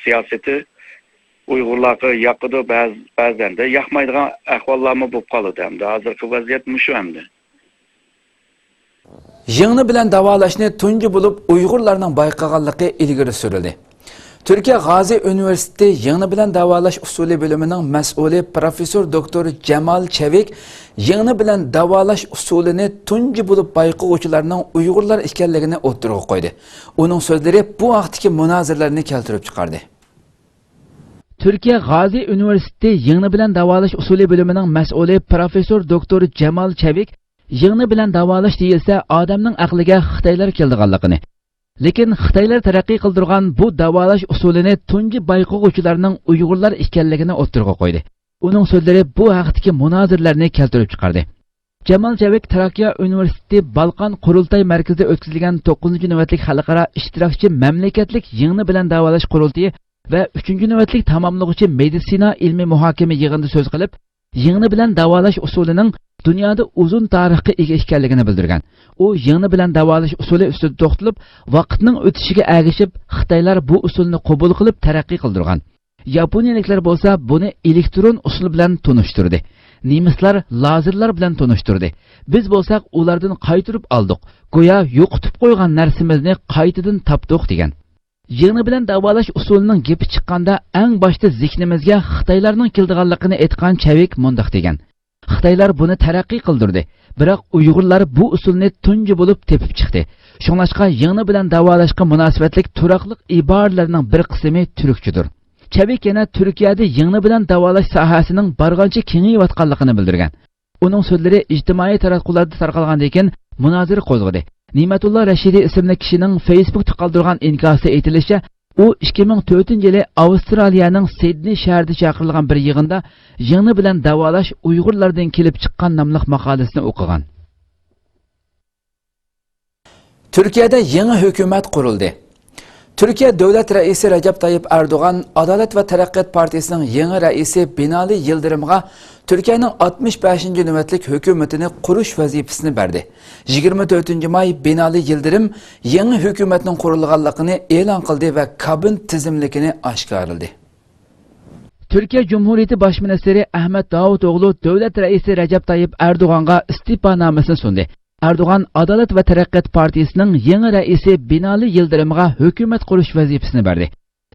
سىياسىتى ئۇيغۇرلارغا ياقىدۇ، بەز-، بەزەندە ياقمايدىغان ئەھۋاللارمۇ بولۇپ قالىدۇ ئەمدى. ھازىرقى ۋەزىيەت مۇشۇ ئەمدى. يىڭنە بىلەن داۋالاشنى تۇنجى بولۇپ ئۇيغۇرلارنىڭ بايقىغانلىقى ئىلگىرى سۈرۈلدى. تۈركىيە غازى ئۇنىۋېرسىتېتى يىڭنە بىلەن داۋالاش ئۇسۇلى بۆلۈمىنىڭ مەسئۇلى پروفېسسور دوكتور جامال چەۋىك يىڭنە بىلەن داۋالاش ئۇسۇلىنى تۇنجى بولۇپ بايقىغۇچىلارنىڭ ئۇيغۇرلار ئىكەنلىكىنى ئوتتۇرىغا قويدى. ئۇنىڭ سۆزلىرى بۇ ھەقتىكى مۇنازىرىلەرنى كەلتۈرۈپ چىقاردى. تۈركىيە غازى ئۇنىۋېرسىتېتى يىڭنە بىلەن داۋالاش ئۇسۇلى بۆلۈمىنىڭ مەسئۇلى پروفېسسور دوكتور جامال چەۋىك يىڭنە بىلەن داۋالاش دېيىلسە، ئادەمنىڭ ئەقلىگە خىتايلار كېلىدىغانلىقىنى، لېكىن خىتايلار تەرەققىي قىلدۇرغان بۇ داۋالاش ئۇسۇلىنى تۇنجى بايقىغۇچىلارنىڭ ئۇيغۇرلار ئىكەنلىكىنى ئوتتۇرىغا قويدى. ئۇنىڭ سۆزلىرى بۇ ھەقتىكى مۇنازىرىلەرنى كەلتۈرۈپ چىقاردى. جامال چەۋىك تراكىيە ئۇنىۋېرسىتېتى بالقان قۇرۇلتاي مەركىزىدە ئۆتكۈزۈلگەن توققۇزىنچى نۆۋەتلىك خەلقئارا ئىشتىراكچى مەملىكەتلىك يىڭنە بىلەن داۋالاش قۇرۇلتىيى ۋە ئۈچىنچى نۆۋەتلىك تاماملىغۇچى مېدىتسىنا ئىلمىي مۇھاكىمە يىغىنىدا سۆز قىلىپ، يىڭنە بىلەن داۋالاش ئۇسۇلىنىڭ دۇنيادا ئۇزۇن تارىخقا ئىگە ئىكەنلىكىنى بىلدۈرگەن. ئۇ يىڭنە بىلەن داۋالاش ئۇسۇلى ئۈستىدە توختىلىپ، ۋاقىتنىڭ ئۆتۈشىگە ئەگىشىپ، خىتايلار بۇ ئۇسۇلنى قوبۇل قىلىپ تەرەققىي قىلدۇرغان. ياپونىيەلىكلەر بولسا بۇنى ئېلېكترون ئۇسۇل بىلەن تونۇشتۇردى. نېمىسلار لازېرلار بىلەن تونۇشتۇردى. بىز بولساق ئۇلاردىن قايتۇرۇپ ئالدۇق. گويا يوقىتىپ قويغان نەرسىمىزنى قايتىدىن تاپتۇق دېگەن. يىڭنە بىلەن داۋالاش ئۇسۇلىنىڭ گېپى چىققاندا، ئەڭ باشتا زېھنىمىزگە خىتايلارنىڭ كېلىدىغانلىقىنى ئېيتقان چەۋىك مۇنداق دېگەن: خىتايلار بۇنى تەرەققىي قىلدۇردى، بىراق ئۇيغۇرلار بۇ ئۇسۇلنى تۇنجى بولۇپ تېپىپ چىقتى. شۇڭلاشقا يىڭنە بىلەن داۋالاشقا مۇناسىۋەتلىك تۇراقلىق ئىبارىلەرنىڭ بىر قىسمى تۈركچىدۇر. چەۋىك يەنە تۈركىيەدە يىڭنە بىلەن داۋالاش ساھەسىنىڭ بارغانچە كېڭىيىۋاتقانلىقىنى بىلدۈرگەن. ئۇنىڭ سۆزلىرى ئىجتىمائىي تاراتقۇلاردا تارقالغاندىن كېيىن مۇنازىرە قوزغىدى. نېمەتۇللا رەشىدى ئىسىملىك كىشىنىڭ فېيسبۇكتا قالدۇرغان ئىنكاسىدا ئېيتىلىشىچە، ئۇ ئىككى مىڭ تۆتىنچى يىلى ئاۋسترالىيەنىڭ سىدنېي شەھىرىدە چاقىرىلغان بىر يىغىندا يىڭنە بىلەن داۋالاش ئۇيغۇرلاردىن كېلىپ چىققان ناملىق ماقالىسىنى ئوقۇغان. تۈركىيەدە يېڭى ھۆكۈمەت قۇرۇلدى. تۈركىيە دۆلەت رەئىسى رەجەپ تايىپ ئەردوغان ئادالەت ۋە تەرەققىيات پارتىيىسىنىڭ يېڭى رەئىسى بىنالى يىلدىرىمغا تۈركىيەنىڭ ئاتمىش بەشىنچى نۆۋەتلىك ھۆكۈمىتىنى قۇرۇش ۋەزىپىسىنى بەردى. يىگىرمە تۆتىنچى ماي بىنالى يىلدىرىم يېڭى ھۆكۈمەتنىڭ قۇرۇلغانلىقىنى ئېلان قىلدى ۋە كابىنېت تىزىملىكىنى ئاشكارىلىدى. تۈركىيە جۇمھۇرىيىتى باش مىنىستىرى ئەھمەت داۋۇتئوغلۇ دۆلەت رەئىسى رەجەپ تايىپ ئەردوغانغا ئىستېپانامىسىنى سۇندى. ئەردوغان ئادالەت ۋە تەرەققىيات پارتىيىسىنىڭ يېڭى رەئىسى بىنالى يىلدىرىمغا ھۆكۈمەت قۇرۇش ۋەزىپىسىنى بەردى.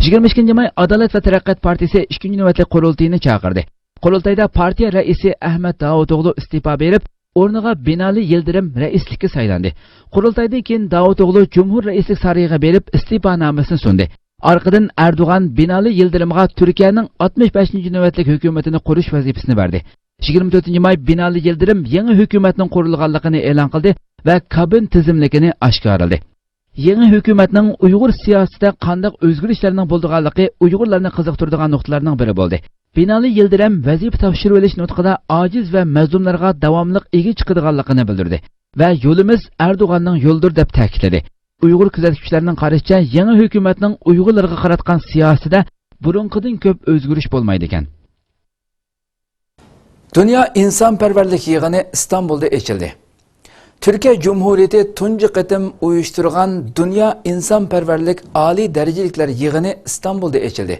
يىگىرمە ئىككىنچى ماي ئادالەت ۋە تەرەققىيات پارتىيىسى ئىككىنچى نۆۋەتلىك قۇرۇلتىيىنى چاقىردى. قۇرۇلتايدا پارتىيە رەئىسى ئەھمەت داۋۇتئوغلۇ ئىستېپا بېرىپ، ئورنىغا بىنالى يىلدىرىم رەئىسلىككە سايلاندى. قۇرۇلتايدىن كېيىن داۋۇتئوغلۇ جۇمھۇر رەئىسلىك سارىيىغا بېرىپ ئىستېپانامىسىنى سۇندى. ئارقىدىن ئەردوغان بىنالى يىلدىرىمغا تۈركىيەنىڭ ئاتمىش بەشىنچى نۆۋەتلىك ھۆكۈمىتىنى قۇرۇش ۋەزىپىسىنى بەردى. يىگىرمە تۆتىنچى ماي بىنالى يىلدىرىم يېڭى ھۆكۈمەتنىڭ قۇرۇلغانلىقىنى ئېلان قىلدى ۋە كابىنېت تىزىملىكىنى ئاشكارىلىدى. يېڭى ھۆكۈمەتنىڭ ئۇيغۇر سىياسىتىدە قانداق ئۆزگىرىشلەرنىڭ بولىدىغانلىقى ئۇيغۇرلارنى قىزىقتۇرىدىغان نۇقتىلارنىڭ بىرى بولدى. بىنالى يىلدىرىم ۋەزىپە تاپشۇرۇۋېلىش نۇتقىدا ئاجىز ۋە مەزلۇملارغا داۋاملىق ئىگە چىقىدىغانلىقىنى بىلدۈردى ۋە يولىمىز ئەردوغاننىڭ يولىدۇر دەپ تەكىتلىدى. ئۇيغۇر كۆزەتكۈچىلەرنىڭ قارىشىچە، يېڭى ھۆكۈمەتنىڭ ئۇيغۇرلارغا قاراتقان سىياسىتىدە بۇرۇنقىدىن كۆپ ئۆزگىرىش بولمايدىكەن. دۇنيا ئىنسانپەرۋەرلىك يىغىنى ئىستانبۇلدا ئېچىلدى. تۈركىيە جۇمھۇرىيىتى تۇنجى قېتىم ئۇيۇشتۇرغان دۇنيا ئىنسانپەرۋەرلىك ئالىي دەرىجىلىكلەر يىغىنى ئىستانبۇلدا ئېچىلدى.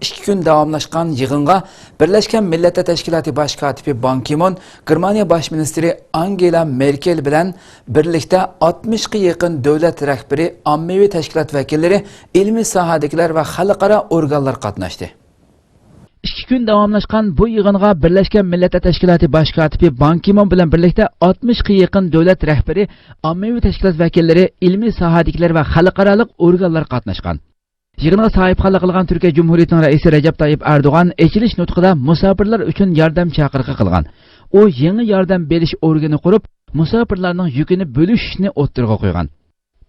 ئىككى كۈن داۋاملاشقان يىغىنغا بىرلەشكەن مىللەتلەر تەشكىلاتى باش كاتىپى بان كىمون، گېرمانىيە باش مىنىستىرى ئانگېلا مېركېل بىلەن بىرلىكتە ئاتمىشقا يېقىن دۆلەت رەھبىرى، ئاممىۋى تەشكىلات ۋەكىللىرى، ئىلمىي ساھەدىكىلەر ۋە خەلقئارا ئورگانلار قاتناشتى. ئىككى كۈن داۋاملاشقان بۇ يىغىنغا بىرلەشكەن مىللەتلەر تەشكىلاتى باش كاتىپى بان كىمون بىلەن بىرلىكتە ئاتمىشقا يېقىن دۆلەت رەھبىرى، ئاممىۋى تەشكىلات ۋەكىللىرى، ئىلمىي ساھەدىكىلەر ۋە خەلقئارالىق ئورگانلار قاتناشقان. يىغىنغا ساھىبخانلىق قىلغان تۈركىيە جۇمھۇرىيىتىنىڭ رەئىسى رەجەپ تايىپ ئەردوغان ئېچىلىش نۇتقىدا مۇساپىرلار ئۈچۈن ياردەم چاقىرىقى قىلغان. ئۇ يېڭى ياردەم بېرىش ئورگىنى قۇرۇپ، مۇساپىرلارنىڭ يۈكىنى بۆلۈشۈشنى ئوتتۇرىغا قويغان.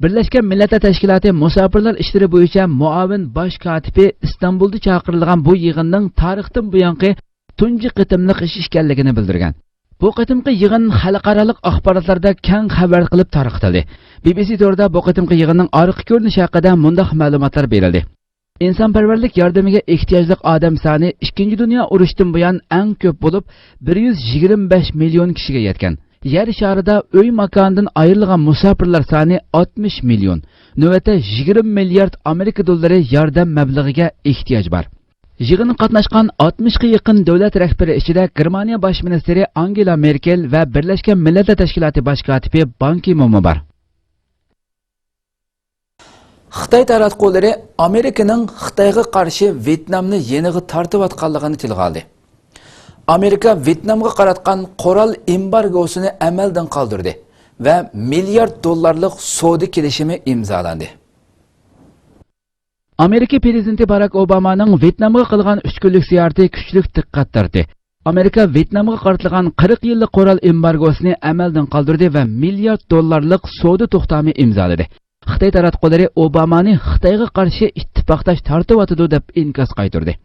بىرلەشكەن مىللەتلەر تەشكىلاتى مۇساپىرلار ئىشلىرى بويىچە مۇئاۋىن باش كاتىپى ئىستانبۇلدا چاقىرىلغان بۇ يىغىننىڭ تارىختىن بۇيانقى تۇنجى قېتىملىق ئىش ئىكەنلىكىنى بىلدۈرگەن. بۇ قېتىمقى يىغىن خەلقئارالىق ئاخباراتلاردا كەڭ خەۋەر قىلىپ تارقىتىلدى. بى بى سى تورىدا بۇ قېتىمقى يىغىننىڭ ئارقا كۆرۈنۈشى ھەققىدە مۇنداق مەلۇماتلار بېرىلدى. ئىنسانپەرۋەرلىك ياردىمىگە ئېھتىياجلىق ئادەم سانى ئىككىنچى دۇنيا ئۇرۇشىدىن بۇيان ئەڭ كۆپ بولۇپ، بىر يۈز يىگىرمە بەش مىليون كىشىگە يەتكەن. يەر شارىدا ئۆي ماكانىدىن ئايرىلغان مۇساپىرلار سانى ئاتمىش مىليون. نۆۋەتتە يىگىرمە مىليارد ئامېرىكا دوللىرى ياردەم مەبلىغىگە ئېھتىياج بار. يىغىنغا قاتناشقان ئاتمىشقا يېقىن دۆلەت رەھبىرى ئىچىدە گېرمانىيە باش مىنىستىرى ئانگېلا مېركېل ۋە بىرلەشكەن مىللەتلەر تەشكىلاتى باش كاتىپى بان كىمونمۇ بار. خىتاي تاراتقۇلىرى ئامېرىكىنىڭ خىتايغا قارشى ۋيېتنامنى يېنىغا تارتىۋاتقانلىقىنى تىلغا ئالدى. ئامېرىكا ۋيېتنامغا قاراتقان قورال ئېمبارگوسىنى ئەمەلدىن قالدۇردى ۋە مىليارد دوللارلىق سودا كېلىشىمى ئىمزالاندى. ئامېرىكا پىرېزىدېنتى باراك ئوبامانىڭ ۋيېتنامغا قىلغان ئۈچ كۈنلۈك زىيارىتى كۈچلۈك دىققەت تارتتى. ئامېرىكا ۋيېتنامغا قارىتىلغان قىرىق يىللىق قورال ئېمبارگوسىنى ئەمەلدىن قالدۇردى ۋە مىليارد دوللارلىق سودا توختامى ئىمزالىدى. خىتاي تاراتقۇلىرى ئوبامانى خىتايغا قارشى ئىتتىپاقداش تارتىۋاتىدۇ دەپ ئىنكاس قايتۇردى.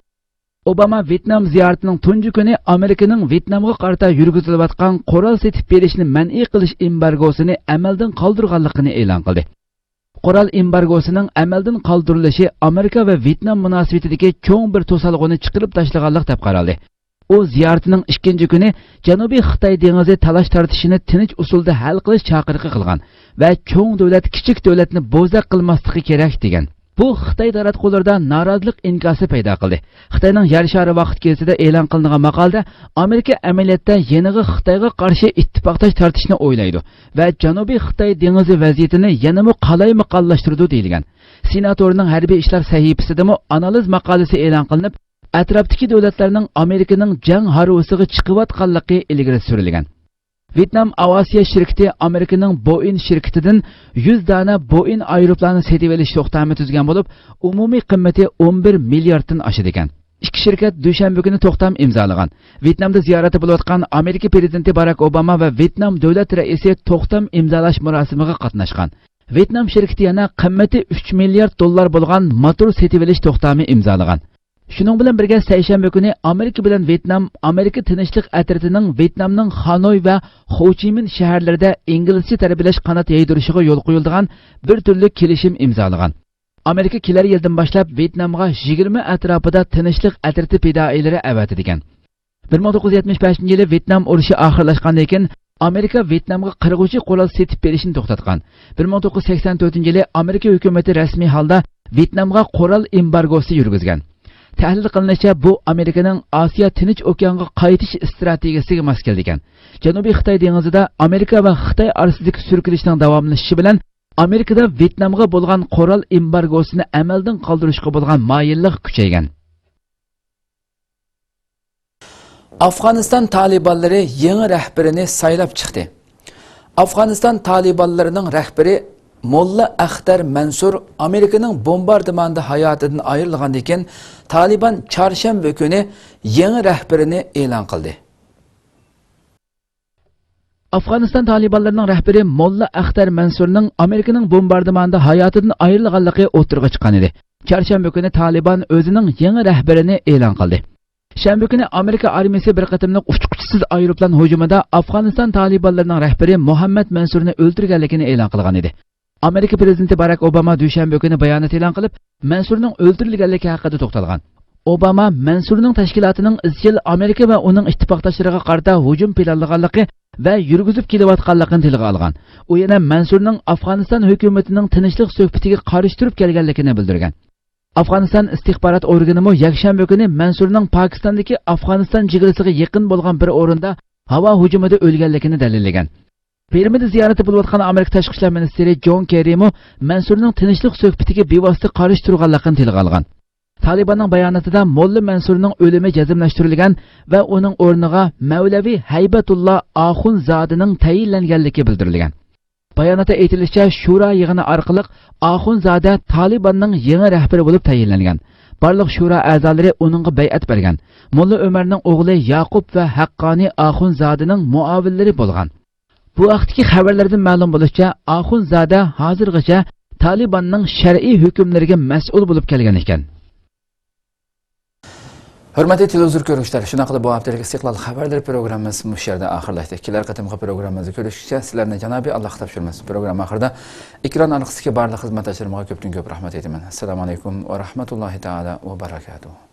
ئوباما ۋيېتنام زىيارىتىنىڭ تۇنجى كۈنى ئامېرىكىنىڭ ۋيېتنامغا قارىتا يۈرگۈزۈلۈۋاتقان قورال سېتىپ بېرىشنى مەنئى قىلىش ئېمبارگوسىنى ئەمەلدىن قالدۇرغانلىقىنى ئېلان قىلدى. قورال ئېمبارگوسىنىڭ ئەمەلدىن قالدۇرۇلۇشى ئامېرىكا ۋە ۋيېتنام مۇناسىۋىتىدىكى چوڭ بىر توسالغۇنى چىقىرىپ تاشلىغانلىق دەپ قارالدى. ئۇ زىيارىتىنىڭ ئىككىنچى كۈنى جەنۇبىي خىتاي دېڭىزى تالاش تارتىشىنى تىنچ ئۇسۇلدا ھەل قىلىش چاقىرىقى قىلغان ۋە چوڭ دۆلەت كىچىك دۆلەتنى بوزەك قىلماسلىقى كېرەك دېگەن. بۇ خىتاي تاراتقۇلىرىدا نارازىلىق ئىنكاسى پەيدا قىلدى. خىتاينىڭ يەر شارى ۋاقىت گېزىتىدە ئېلان قىلىنغان ماقالىدە ئامېرىكا ئەمەلىيەتتە يېنىغا خىتايغا قارشى ئىتتىپاقداش تارتىشنى ئويلايدۇ ۋە جەنۇبىي خىتاي دېڭىزى ۋەزىيىتىنى يەنىمۇ قالايمىقانلاشتۇرىدۇ دېيىلگەن. سېناتورنىڭ ھەربىي ئىشلار سەھىپىسىدىمۇ ئانالىز ماقالىسى ئېلان قىلىنىپ، ئەتراپتىكى دۆلەتلەرنىڭ ئامېرىكىنىڭ جەڭ ھارۋىسىغا چىقىۋاتقانلىقى ئىلگىرى سۈرۈلگەن. ۋيېتنام ئاۋىئاتسىيە شىركىتى ئامېرىكىنىڭ بوئېڭ شىركىتىدىن يۈز دانە بوئېڭ ئايروپىلانى سېتىۋېلىش توختامى تۈزگەن بولۇپ، ئومۇمىي قىممىتى ئون بىر مىلياردتىن ئاشىدىكەن. ئىككى شىركەت دۈشەنبە كۈنى توختام ئىمزالىغان. ۋيېتنامدا زىيارەتتە بولۇۋاتقان ئامېرىكا پىرېزىدېنتى باراك ئوباما ۋە ۋيېتنام دۆلەت رەئىسى توختام ئىمزالاش مۇراسىمىغا قاتناشقان. ۋيېتنام شىركىتى يەنە قىممىتى ئۈچ مىليارد دوللار بولغان موتور سېتىۋېلىش توختامى ئىمزالىغان. شۇنىڭ بىلەن بىرگە، سەيشەنبە كۈنى ئامېرىكا بىلەن ۋيېتنام ئامېرىكا تىنچلىق ئەترىتىنىڭ ۋيېتنامنىڭ خانوي ۋە خوچىمىن شەھەرلىرىدە ئىنگلىزچە تەربىيەلەش قانات يايدۇرۇشىغا يول قويۇلىدىغان بىر تۈرلۈك كېلىشىم ئىمزالىغان. ئامېرىكا كېلەر يىلدىن باشلاپ ۋيېتنامغا يىگىرمە ئەتراپىدا تىنچلىق ئەترىتى پىدائىيلىرى ئەۋەتىدىكەن. بىر مىڭ توققۇز يۈز يەتمىش بەشىنچى يىلى ۋيېتنام ئۇرۇشى ئاخىرلاشقاندىن كېيىن، ئامېرىكا ۋيېتنامغا قىرغۇچى قورال سېتىپ بېرىشنى توختاتقان. بىر مىڭ توققۇز يۈز سەكسەن تۆتىنچى يىلى ئامېرىكا ھۆكۈمىتى رەسمىي ھالدا ۋيېتنامغا قورال ئېمبارگوسى يۈرگۈزگەن. تەھلىل قىلىنىشىچە، بۇ ئامېرىكىنىڭ ئاسىيا تىنچ ئوكيانغا قايتىش ئىستراتېگىيىسىگە ماس كېلىدىكەن. جەنۇبىي خىتاي دېڭىزىدا ئامېرىكا ۋە خىتاي ئارىسىدىكى سۈركىلىشنىڭ داۋاملىشىشى بىلەن، ئامېرىكىدا ۋيېتنامغا بولغان قورال ئېمبارگوسىنى ئەمەلدىن قالدۇرۇشقا بولغان مايىللىق كۈچەيگەن. ئافغانىستان تالىبانلىرى يېڭى رەھبىرىنى سايلاپ چىقتى. ئافغانىستان تالىبانلىرىنىڭ رەھبىرى موللا ئەختەر مەنسۇر ئامېرىكىنىڭ بومباردىمانىدا ھاياتىدىن ئايرىلغاندىن كېيىن، تالىبان چارشەنبە كۈنى يېڭى رەھبىرىنى ئېلان قىلدى. ئافغانىستان تالىبانلىرىنىڭ رەھبىرى موللا ئەختەر مەنسۇرنىڭ ئامېرىكىنىڭ بومباردىمانىدا ھاياتىدىن ئايرىلغانلىقى ئوتتۇرىغا چىققان ئىدى. چارشەنبە كۈنى تالىبان ئۆزىنىڭ يېڭى رەھبىرىنى ئېلان قىلدى. شەنبە كۈنى ئامېرىكا ئارمىيىسى بىر قېتىملىق ئۇچقۇچىسىز ئايروپىلان ھۇجۇمىدا ئافغانىستان تالىبانلىرىنىڭ رەھبىرى مۇھەممەد مەنسۇرنى ئۆلتۈرگەنلىكىنى ئېلان قىلغان ئىدى. ئامېرىكا پىرېزىدېنتى باراك ئوباما دۈشەنبە كۈنى بايانات ئېلان قىلىپ، مەنسۇرنىڭ ئۆلتۈرۈلگەنلىكى ھەققىدە توختالغان. ئوباما مەنسۇرنىڭ تەشكىلاتىنىڭ ئىزچىل ئامېرىكا ۋە ئۇنىڭ ئىتتىپاقداشلىرىغا قارىتا ھۇجۇم پىلانلىغانلىقى ۋە يۈرگۈزۈپ كېلىۋاتقانلىقىنى تىلغا ئالغان. ئۇ يەنە مەنسۇرنىڭ ئافغانىستان ھۆكۈمىتىنىڭ تىنچلىق سۆھبىتىگە قارشى تۇرۇپ كەلگەنلىكىنى بىلدۈرگەن. ئافغانىستان ئىستىخبارات ئورگىنىمۇ يەكشەنبە كۈنى مەنسۇرنىڭ پاكىستاندىكى ئافغانىستان چېگرىسىغا يېقىن بولغان بىر ئورۇندا ھاۋا ھۇجۇمىدا ئۆلگەنلىكىنى دەلىللىگەن. بىرمىدە زىيارىتى بولۇۋاتقان ئامېرىكا تاشقى ئىشلار مىنىستىرى جون كېررىمۇ مەنسۇرنىڭ تىنچلىق سۆھبىتىگە بىۋاسىتە قارشى تۇرغانلىقىنى تىلغا ئالغان. تالىباننىڭ باياناتىدا موللا مەنسۇرنىڭ ئۆلۈمى جەزملەشتۈرۈلگەن ۋە ئۇنىڭ ئورنىغا مەۋلەۋى ھەيبەتۇللا ئاخۇنزادىنىڭ تەيىنلەنگەنلىكى بىلدۈرۈلگەن. باياناتتا ئېيتىلىشىچە، شورا يىغىنى ئارقىلىق ئاخۇنزادە تالىباننىڭ يېڭى رەھبىرى بولۇپ تەيىنلەنگەن. بارلىق شورا ئەزالىرى ئۇنىڭغا بەيئەت بەرگەن. موللا ئۆمەرنىڭ ئوغلى ياقۇپ ۋە ھەققانى ئاخۇنزادىنىڭ مۇئاۋىنلىرى بولغان. بۇ ھەقتىكى خەۋەرلەردىن مەلۇم بولۇشىچە، ئاخۇنزادە ھازىرغىچە تالىباننىڭ شەرئىي ھۆكۈملىرىگە مەسئۇل بولۇپ كەلگەن ئىكەن. ھۆرمەتلىك تېلېۋىزور كۆرگۈچىلەر، شۇنداقلا بۇ ھەپتىلىك ئىستىقلال خەۋەرلىرى پروگراممىمىز مۇشۇ يەردە ئاخىرلاشتى. كېلەر قېتىمقى پروگراممىمىزدا كۆرۈشكىچە سىلەرنى جانابىي ئاللاھقا تاپشۇرىمىز. پروگرامما ئاخىرىدا ئېكران ئارقىسىدىكى بارلىق خىزمەتداشلىرىمغا كۆپتىن كۆپ رەھمەت ئېيتىمەن. ئەسسالامۇ ئەلەيكۇم ۋە رەھمەتۇللاھى تائالا ۋە بەرەكاتۇھۇ.